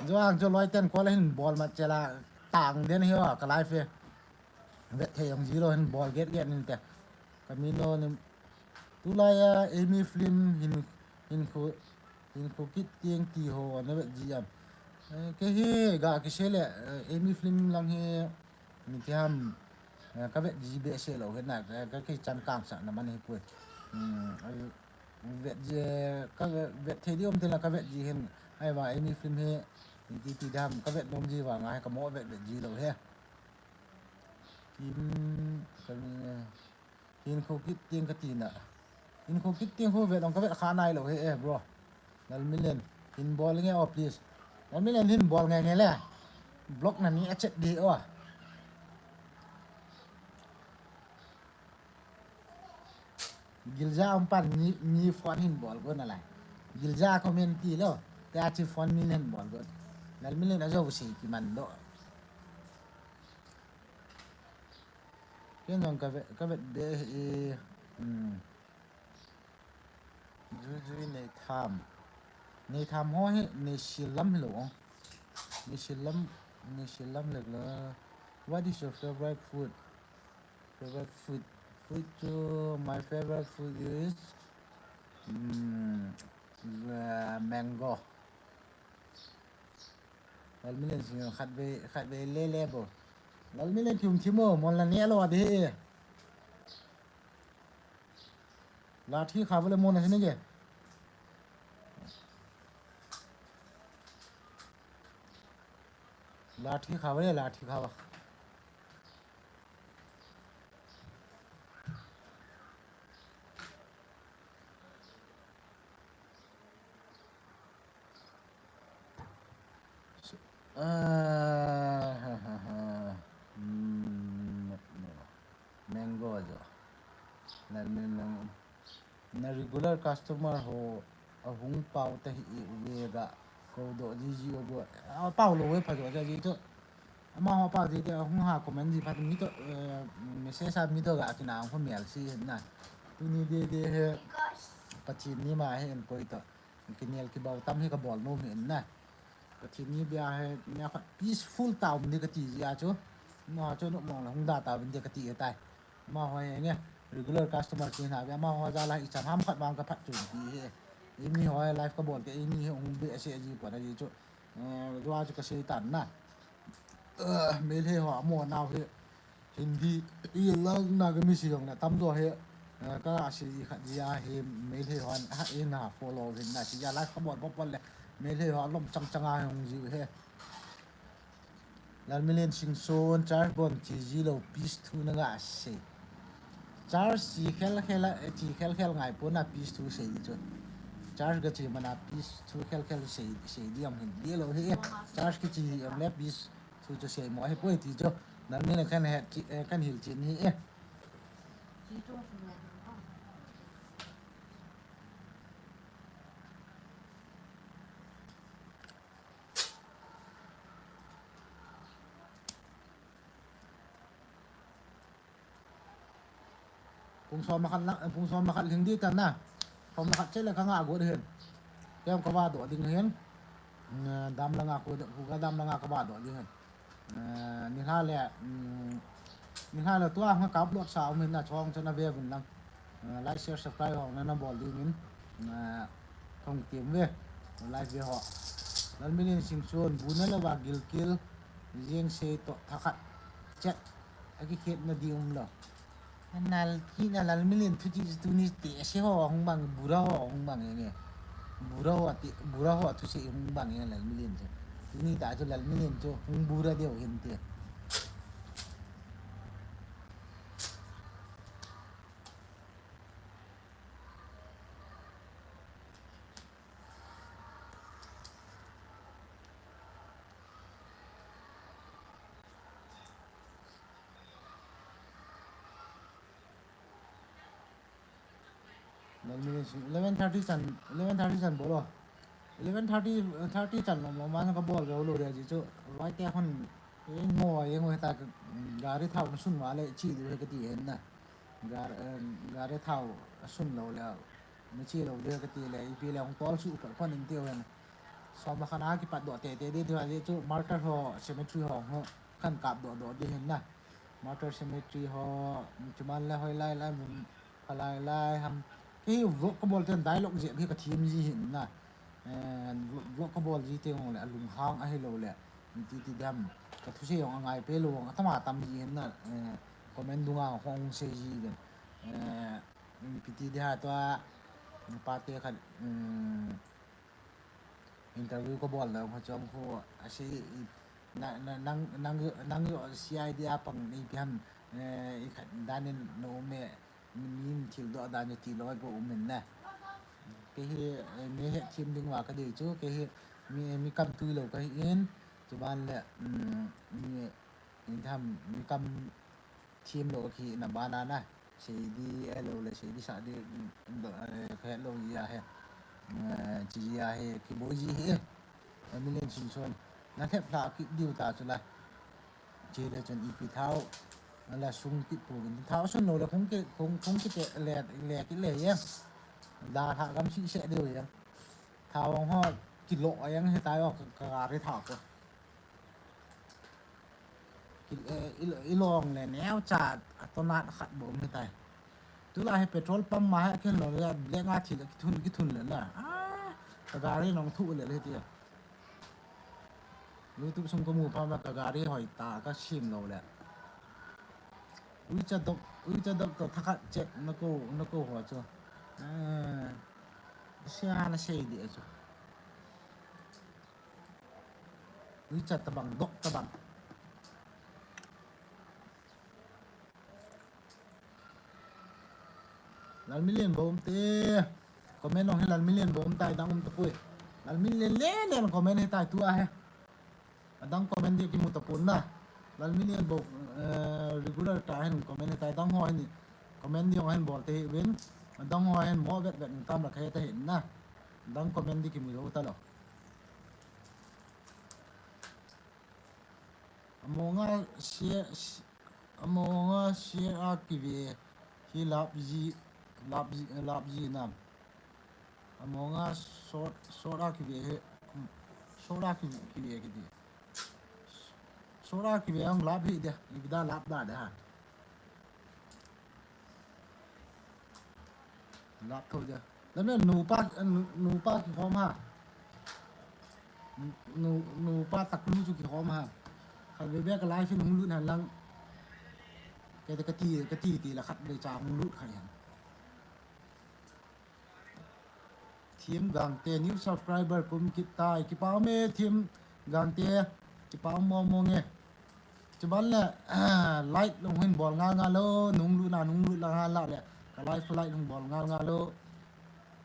Jo ang jo loi ten call hin bol ma chela tang den hio ka life e. Vet thei ang zero hin bol get get nin te. Kamino nim tulai a Amy film hin hin khu hin khu kit tieng ti ho na vet ji am. Ke he ga ki se le Amy film lang he. Ni ti ham ka vet ji be se lo he na ka ki chan kang sa na man he pui. Vet je ka vet thei di om te la ka vet ji hin ai va any film he ti ti dam ka vet nom ji va ngai ka mo vet vet ji lo he. Kim ka ni hin kho kit tieng ka ti na hin kho kit tieng kho vet ong ka vet kha nai lo he eh bro. Lalmilin hin bol nge o please. Lalmilin hin bol nge nge le block na ni a chet di o. Gilja um pan ni ni phone hin bol go na lai. Gilja comment ti lo. Te a chi phone ni nen bol go. Lalmilin a jo si ki man do. Ken jong ka vet ka vet be e. Hmm. Jui jui nei tham. Nei tham ho hi nei sil lam hi lo. Nei sil lam nei sil lam lek la. What is your favorite food? Favorite food. Food to my favorite food is mm, uh, mango. Lalmilin sing khat be khat be le le bo. Lalmilin kium thimo mon la ne lo de. Lathi kha bole mon asini ke. Lathi kha bole lathi kha ba. Ah, ha, ha, ha. Hmm, no, no. Mango jo. Na, na, na, na regular customer ho ahung pau ta hi e uve ga ko do ji ji o go. A pau lo ve pha jo ja ji to. Ama ho pau ji te ahung ha comment ji pha mi to message a mi to ga kina ho mial si na. Tuni de de he. Pathin ni ma he en koi to. Kinel kibau tam hi ka bol nom hi in na. Pathin ni bia hi nia khat peaceful ta um ni ka ti ji a chu. Ma chu no mong la hung da ta um ni ka ti e tai. Ma ho nge regular customer ki na bia ma ho ja la i chan ham khat bang ka phat chu ti he. I mi ho life ka bol ke i mi hung be se ji ko na ji chu. Dua chu ka sei tan na. Meilhei ho amo nau hi Hindi i lang na ka mi si jong na tam do he. Ka si khat ji a hi Meilhei ho ha i na follow hin na si ya la ka bol bol le Meilhei ho lom chang chang a hung ji he. Lalmilin Singson charge bon ti ji lo peace thu na nga sei. Charge chi khel khel a, chi khel khel ngai pon a peace thu sei di chu. Charge ga chi mana peace thu khel khel sei, sei di am hin di lo hi. Charge ki chi am le peace thu chu sei mo hi poi ti chu. Lalmilin kan he, kan hil chi ni e. Pung som ma khat la, pung som ma khat ling di tan na. Khom khat che le ka nga got hin. Kem ka va do ding hin. Dam la nga ko, ko ka dam la nga ka va do ding hin. Ni ha le, ni ha le tua nga ka upload sa um hin na chong chana ve vin lang. Like, share, subscribe ho na na bol ding min. Kong tim ve. Like ve ho. Lalmilin Singson, bu na le va gilkil. Jeng sei to thakhat. Chet. Aki khet na di um lo. Nal ki na Lalmilin thu chi tuni te se ho hung bang, bura ho hung bang nge. Bura ho ti, bura ho thu se hung bang nge Lalmilin chu. Tuni ta chu Lalmilin chu hung bura deu hin te. Eleven thirty chan, eleven thirty chan bol o. Eleven thirty, thirty chan lo, lo man ka bol lo lo dia ji chu. Vai te khon, e ngo, e ngo ta, gari thau na sun wa le chi du he ka ti hen na. Gar, eh, gari thau sun lo le, na chi lo dia ka ti le, ipi le hong tol su pa pan in ti hen. Som la khana ki pat do te te di tu ji chu martyr ho, cemetery ho, ho, khan kap do do di hen na. Martyr cemetery ho, chuman le hoi lai lai mun, khalai lai ham. Kei vlog ka bol ten dialogue jep hi ka thim ji hin na. Eh, vlog, vlog ka bol ji te ngong le, alung hang ahi lo le. Ti ti dam. Ka thu se jong angai pe lo, atama tam ji hin na. Eh, comment dunga hong se ji den. Eh, piti dia to a, pa te khat, mm, interview ka bol le, ho chom ho, a se, na, na, nang, nang, nang yo C I D a pang ni pi ham, eh, i khat dan in no me, min thil do dan yo ti loi bo um in na. Kei hi, eh, mi he thim ding wa ka dei chu, kei hi, mi, mi kam tui lo ka hi in, chuban le, mm, mi, mi tham, mi kam thim lo ka hi na ba na na. Sei di, eh, lo le, sei di sa di, mm, do, eh, ka het lo ji a he. Eh, chi ji a he, ki boi ji he. Eh, mi len sin son. Na thep hla ki diu ta chu la. Chi le chun ipi thau. Na la sung ki pu gin. Thau sun lo le kong ki, kong, kong ki te le, le ki le ye. Da hla gam si se diu ye. Thau ho ki lo a yang he ta yo ka, ka ri thau ko. Ki, eh, i, i long le neo cha a to nat khat bo mi tai. Tu la he petrol pump ma he ken lo le black nga thil ki thun, ki thun le na. Ah, ka gari nong thu le le ti. YouTube sung ko mu pha ma ka gari hoi ta ka sim lo le. Ui cha dok, ui cha dok to thakhat chet na ko, na ko ho chu. Ah, sia na sei di chu. Ui cha tabang, dok tabang. Lalmilin bom te. Comment ong he Lalmilin bom tai dang um tapui. Lalmilin le le comment he tai tu a he. Adang comment di kimu tapun na. Lalmilin bom, eh, regular ta hen comment he tai dang ho hen. Comment di ong hen bol te hi win. Adang ho hen mo vet vet tam la khe ta hin na. Adang comment di kimu lo ta lo. Amonga share, amonga share a kive hi lap ji, lap ji, lap ji nam. Amonga short, short a kive hi, short a kive, kive kiti. Short a kive ang lap hi dia, ibida lap da da ha. Lap tho dia. Lamia nupa, nu, nupa kikhom ha. Nu, nupa taklu chu kikhom ha. Khat veve ka live in hung lut han lang. Kei te kati, kati ti la khat ve cha hung lut khat han. Thim Gangte new subscriber kum kit tai. Kipau me Thim Gangte. Kipau mo mo nge. Chuban le, like long hin bol ngal ngal lo, nung lut na, nung lut la ngal la le. Ka live like long bol ngal ngal lo.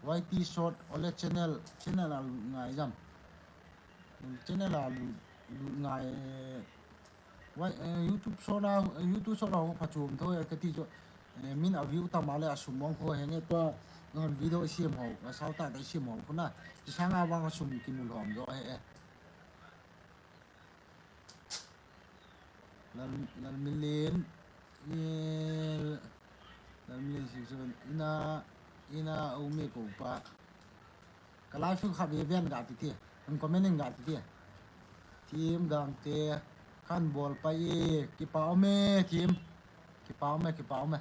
Y T short, ole channel, channel a lut ngai jam. Channel a lut, lut ngai. Wai, eh, YouTube short a, YouTube short a ho pha chum tho, eh, kati jo. Eh, min a view tam a le a sum mong ho henge tua, ngon video i siam ho, a sau ta ta i siam ho, kuna. Chi sang a vang a sum ki mu lom jo, eh, eh. Lal, Lal Milen, eh, Lal Milen si so, ina, Ina umi ko pa. Ka live khat ve ven ga ti ti. Hung comment in ga ti ti. Team Gangte khan bol pa e, kipa um e, team. Kipa um e, kipa um e.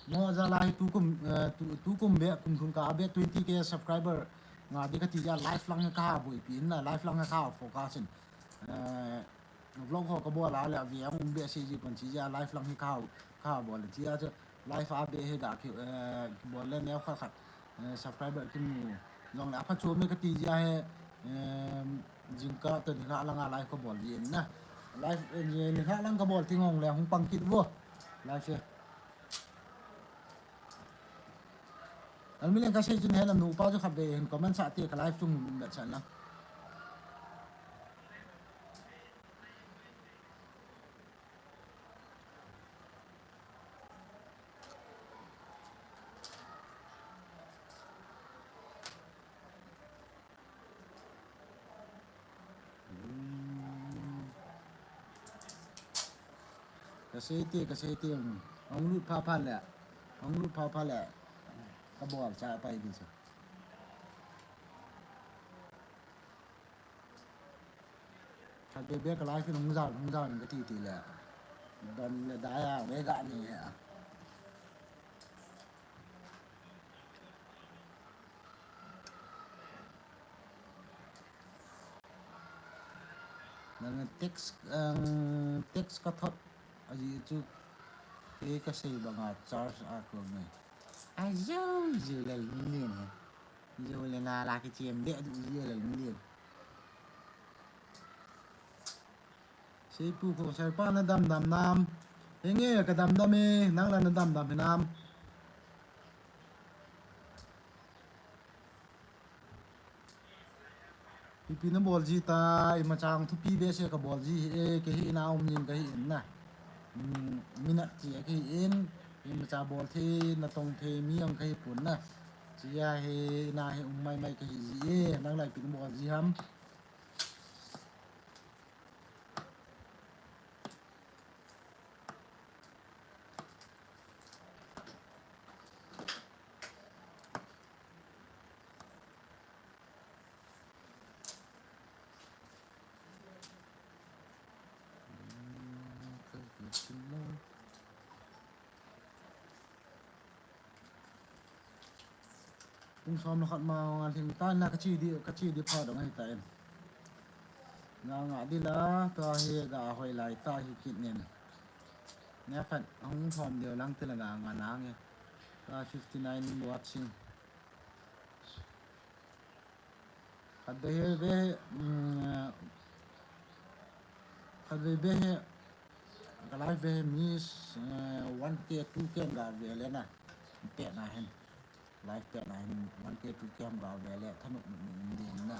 Mo ja lai tu kum, eh, tu, tu kum be, kum thum ka be twenty K subscriber nga di ka ti ja live lang ka boipi na, live lang ka focus in. Eh, vlog ho ka bol a le ve ang um be se ji pon chi ja live lang hi ka, ka bol ti a chu live a be he da ki, eh, ki bol le neo khat khat, eh, subscriber ki mu jong le a pha chu me ka ti ja he, eh, jingkah to ni la lang a live ka bol ji na. Live, eh, ni la lang ka bol ti ngong le hung pang kit vo. Live he. Almi leng ka sei chun he na nu pa chu khat ve hin comment sa ti ka live chung bet sa na. Ka sei ti, ka sei ti, um, hung lut pha pha le, hung lut pha pha le, ka bol cha pai di sa. Khat be be ka live in hung jao, hung jao in ka ti ti le. Don le da ya, ve ga ni ya. Nang text, ang text ka thot, aji chu, ke ka sei banga charge a ko me. A jo, jo le lin lin he. Jo le na la ki chem de, jo le lin lin. Seipu ko serpa na dam dam nam. Henge ka dam dam e, nang la na dam dam hinam. Ipi na bol ji ta, ima chang thupi be se ka bol ji hi e, ke hi ina um nin ka hi in na. Mm, minat ti a ke hi in, ima cha bol the, na tong the, mi ang ka hi pun na. Chia he, na he um mai mai ka hi ji e, nang la ipi na bol ji ham. Pung som le khat ma nga lhing ta na ka chi di, ka chi di pha dong ahi ta in. Nga nga di la, ta hi ga hoi lai ta hi kit nin. Nia khat hung thom deu lang ti la nga nga na nge. Ta fifty nine watching. Khat ve he ve, mm, khat ve ve he, ka live ve he mi, eh, one K, two K ga ve le na. Pe na hen. Live pe na hen, one K, two K ga ve le, thanop ni ni ni na.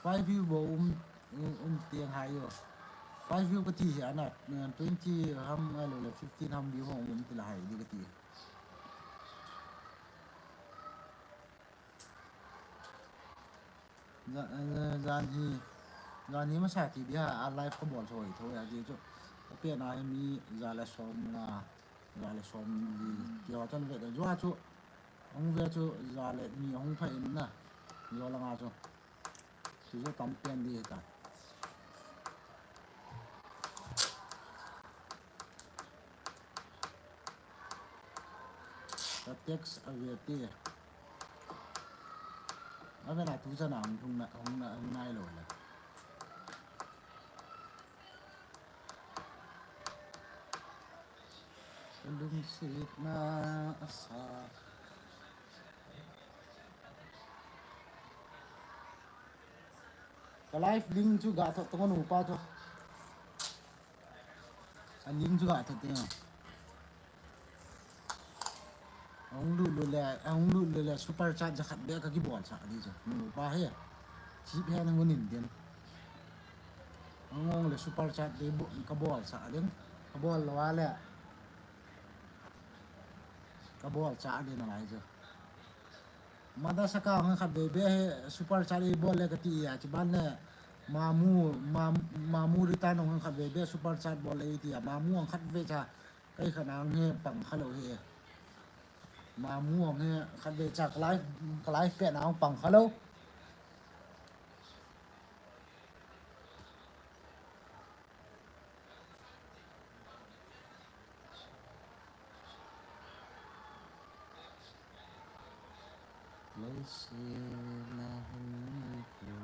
Five view bo um, um, um tiang hai yo. Five view ka ti hi ana, eh, twenty ham, alo le fifteen ham view ho um ti la hai di ka ti. Jan, eh, jan hi, jan hi masa ti bia, a live ka bol choi tho ya ji chu. Ka pe na hi mi ja le som nga, ja le som li, ti ho chan ve da jua chu. Hung ve chu ja le ni hung pha in na. Jo la nga chu. Chu jo tam pen di ta. Ka text a ve ti. A ve na tu cha na hung, hung na, hung na, hung nai lo le. Lungsetna asa. Ka live link chu ga thot tong u pa chu. A link chu ga thot teng. Ahung lut lut le, ahung lut lut le super chat ja khat be ka kibol sa di chu. Nu pa he. Chi phe na ngun in den. Ahung le super chat de bo-, ka bol sa den. Ka bol lo a le. Ka bol cha den a lai chu. Madasa ka hung khat ve be he super chat i bol le ka ti a chi ban le. Mamu, mam-, mamu rita nung hung khat ve be super chat bol le i ti a. Mamu hung khat ve cha. Kei khat nang hi pang kha lou hi. Mamu ang hi khat ve cha ka live, ka live pet nang pang kha lou. Leiset na hin tu.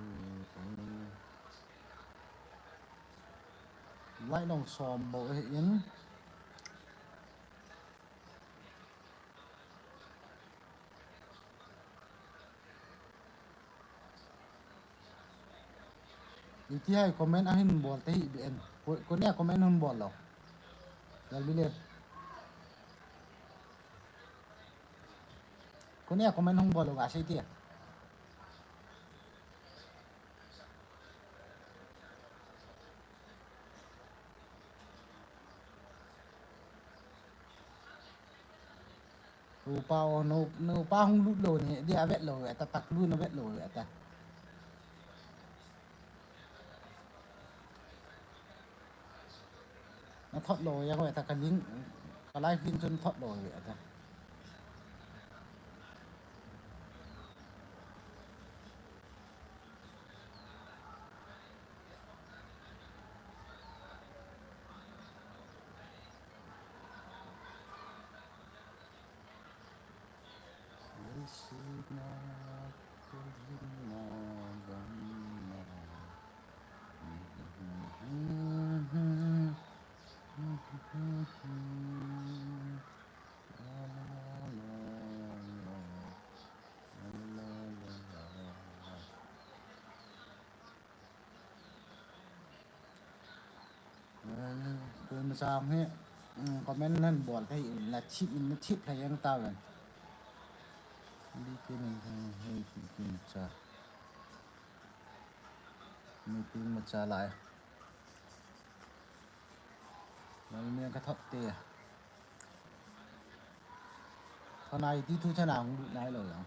Lai long som bo in. Iti hai comment ahin bol te hi ben. Ko, ko nia comment hung bol lou. Lalbile. Ko nia comment hung bol lou ga sei tia. Upa o, no, no pa hung lut lou ni, dia vet lou ve ta, Taklu na vet lou ve ta. Na thot lou ya ve ta, ka link, ka live link chun thot lou ve ta. Tun masang hi, um, comment nan bol thei in, na thip in, na thip thei ang ta ven. Bi ke ni, hi, hi, hi, cha. Meeting ma cha lai. Lalmilien ka thot te. Thot nai ti thu cha na hung lut nai lou jong.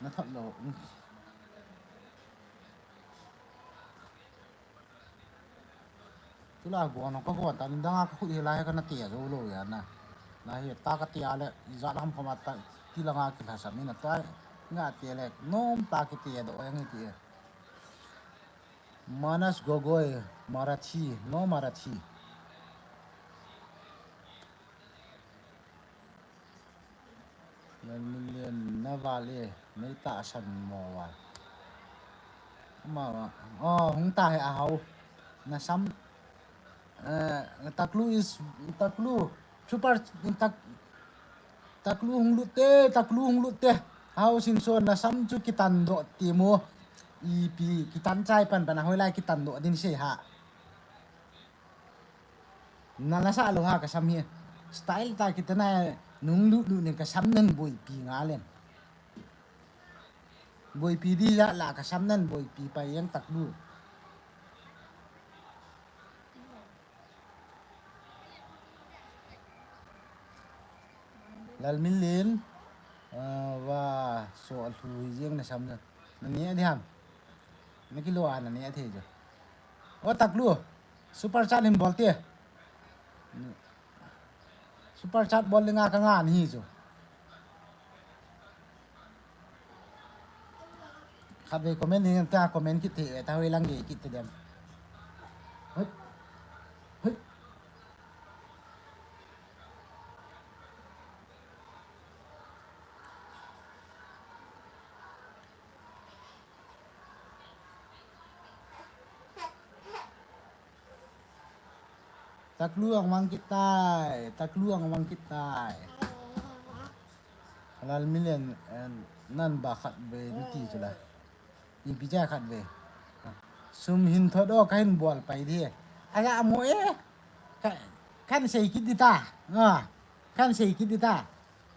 Na thot lou. Tula go no ka go ta, dang a ka khu hi lai ka na tia zo lou ya na. Na hi ta ka tia le, i za lam kho ma ta, ti la nga ki la sa mi na ta, nga tia le, nom ta ki tia do yang ti. Manas Gogoi, Marathi, no Marathi. Lalmilien na vale, nei tahsan mo va. Ama va. Oh, hung ta he a hao. Na sam. Eh, Taklu is, Taklu. Super, Tak, Taklu hung lut te, Taklu hung lut te. Hao sin so na sam chu kitan do ti mo. Ipi, kitan chai pan pan a hoi lai kitan do din sei ha. Na la sa lou ha ka sam hi. Style ta kita na nung lut lut nin ka sam nan boipi nga len. Boipi di ya la ka sam nan boipi pa yang Taklu. Lalmilien, ah, va so a lhu hi jeng na sam na. Na ne di ham. Na kilo a na ne thei jo. O Taklu. Super chat hin bol te. Super chat bol le nga ka nga ni chu. Khat ve comment ni ta comment kit te ta hoi lang ge kit te dem. Hoi. Hoi. Taklu ang mang kit tai, Taklu ang mang kit tai. Lalmilien, eh, nan ba khat ve ni ti chu la. Ipi cha khat ve. Sum hin thot o ka hin bol pai di. Ala mo e. Ka, kan sei kit di ta. Ah, kan sei kit di ta.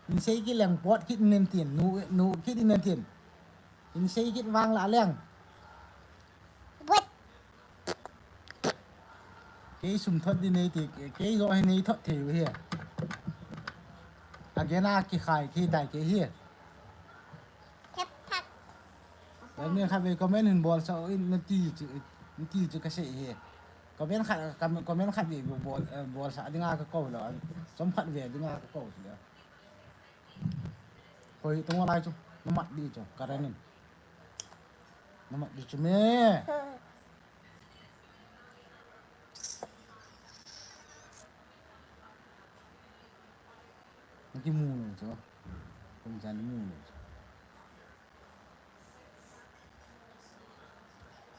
In sei kit leng pot kit nen tin. Nu, nu kit nen tin. In sei kit vang la leng. What? Kei sum thot di nei ti, kei jo hi nei thot thei u hi. Again a kikhai kei tai kei hi. Thep thak. Comment khat ve comment hin bolsah in nati chu, nati chu kasei hi. Comment khat, comment khat ve bol, eh, bolsah dinga kakou lou. Chomkhat ve dinga kakou chu. Hoi, tung lai chu. Namat di chu, Karen in. Namat di chu me. Nakimu lou chu. Kum jan namu lou chu.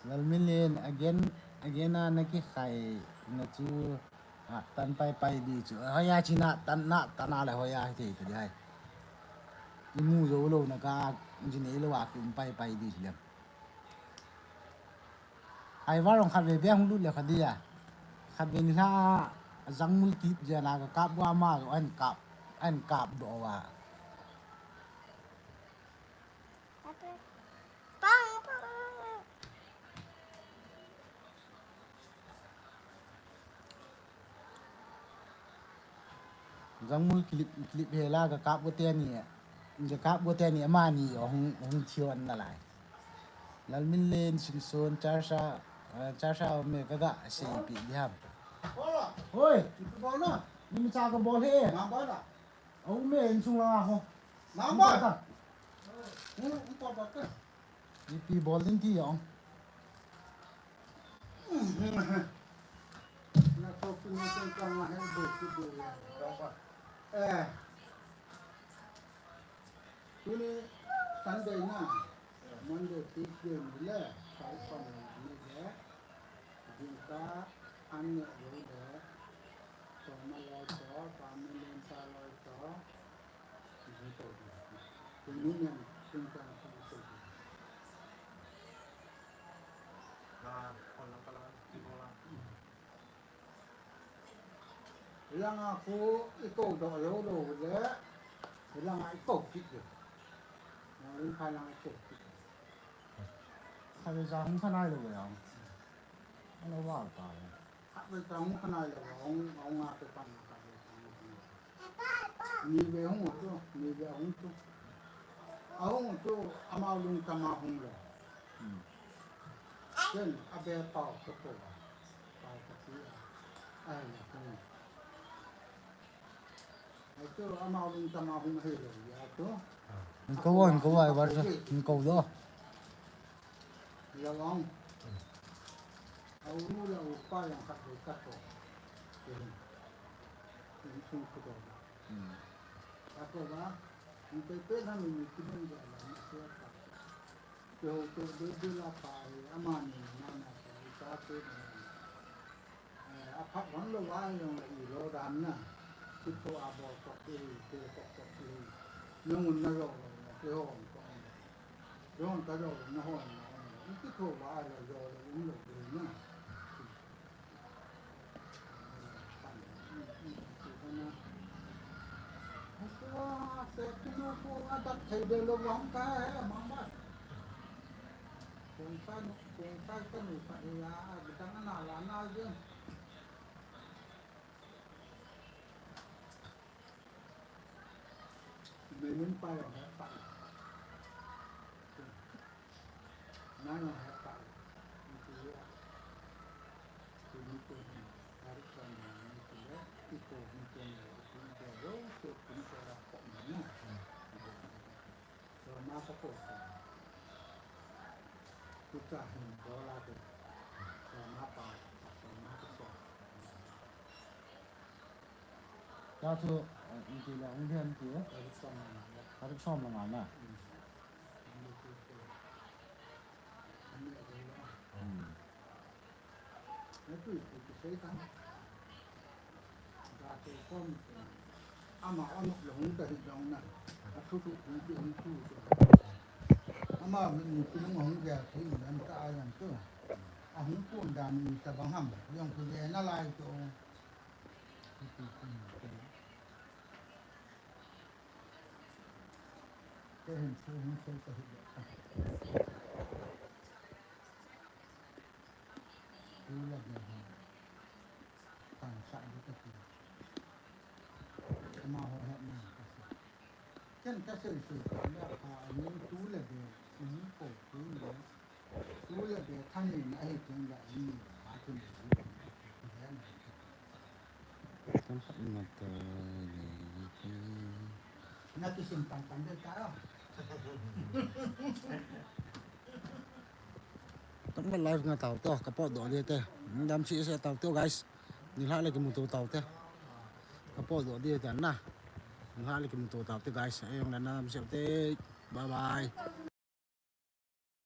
Lalminlen, again, again a nakikhai na chu, ah, tan pai pai di chu. Hoiya chi na tan, na tan a le hoiya hi thei ta di hai. Imu jou lou na ka, jinei lou a kium pai pai di chu le. Ai, va rong khat ve be hung lut le kha di a. Khat ve ni la, jangmul kip je na ka kap wa ma, an kap, an kap do wa. Jangmul clip, clip hela ka kap go teni, ka kap go teni amani hung, hung thiu an nalai. Lalminlen, Singson, Charsha, eh, Charsha me ka ga sei pi di ham. Oi, ni mi cha ka bol he. Ma ba la. Au me insung la ho. Ma ba. Hmm, import ba ka. Ipi bol din ti jong. Na to pi ni sen ka nga he bo si bo ya. Eh. Tuni Sunday na. Monday, Tuesday ni le. Sai pa ni le. Jingkah an ne lou le. Soma loi to, pa Minlen pa loi to. Langa khu i kou doh lou lou le, langa i kou kit le. Langa i kou kit le. Khatvei cha hung khanai lou le ang. Ano val ta le. Khatvei cha hung khanai lou le, hung, hung a pe pan khatvei cha hung khanai. Ni ve hung chu, ni ve hung chu. Ahung chu, amau lungtama hung lou. Hmm. Ken, abe pau ka kou a. Pau ka ti a. Ai, na hung. Ai chu, amau lungtama hung ahi lou, ya chu. Kou a, kou a, var chu, kou do. Lawang. Au nu le au pa yang khat ve ka to. Insung khu do. Hmm. Ka to ba, ni pe pe na ni ni ki men ja la na se pa. Ke ho to de de la pa, ama ni na na pa, ka te na. Eh, aphat hon lou va jong le ilo dan na. Kitho a bol kop e, te kop kop e. Nung na lo lo na, te hon ko. Te hon ka lo lo, na hon na hon. Kitho va le lo lo, um lo de na. Hua, se kinu ko adat thei de lo vang ka he mang ba. Kong sa nu, kong sa ka nu ka e ya, a bidang na la na je. Menin pa ya pa. Na ya pa. Ni ko ya. Ko ni ko. Hari ko na ni ko ya. Iko ni ko na. Ko ni ko ya. Ko ni ko ya. Ko ni ko ya. Soma ka ko. Kucha hin dola ko. Soma pa, soma ka so. Ka chu, eh, inti la, inti la, inti la. Tarik som la nga na. Tarik som la nga na. Hmm. Ani ko ko. Ani ko la. Hmm. Ama, ama, Tu la gel ho. Tang sa di ka ti. Ama ho he na ka sa. Ken ka sei sei ka la ka ni tu la gel. Kum ko tu le. Tu le be than ni na hi teng da ni. Ha tu ni. Tam pat na ta ni. Na kisim tang tang de ta. Tam pat live nga tau to, ka pot do de te. Dam si se tau to, guys. Ni la le kimu to tau te. Ka pot do de te na. Ni la le kimu to tau te, guys. Ayong na nam se te. Bye bye.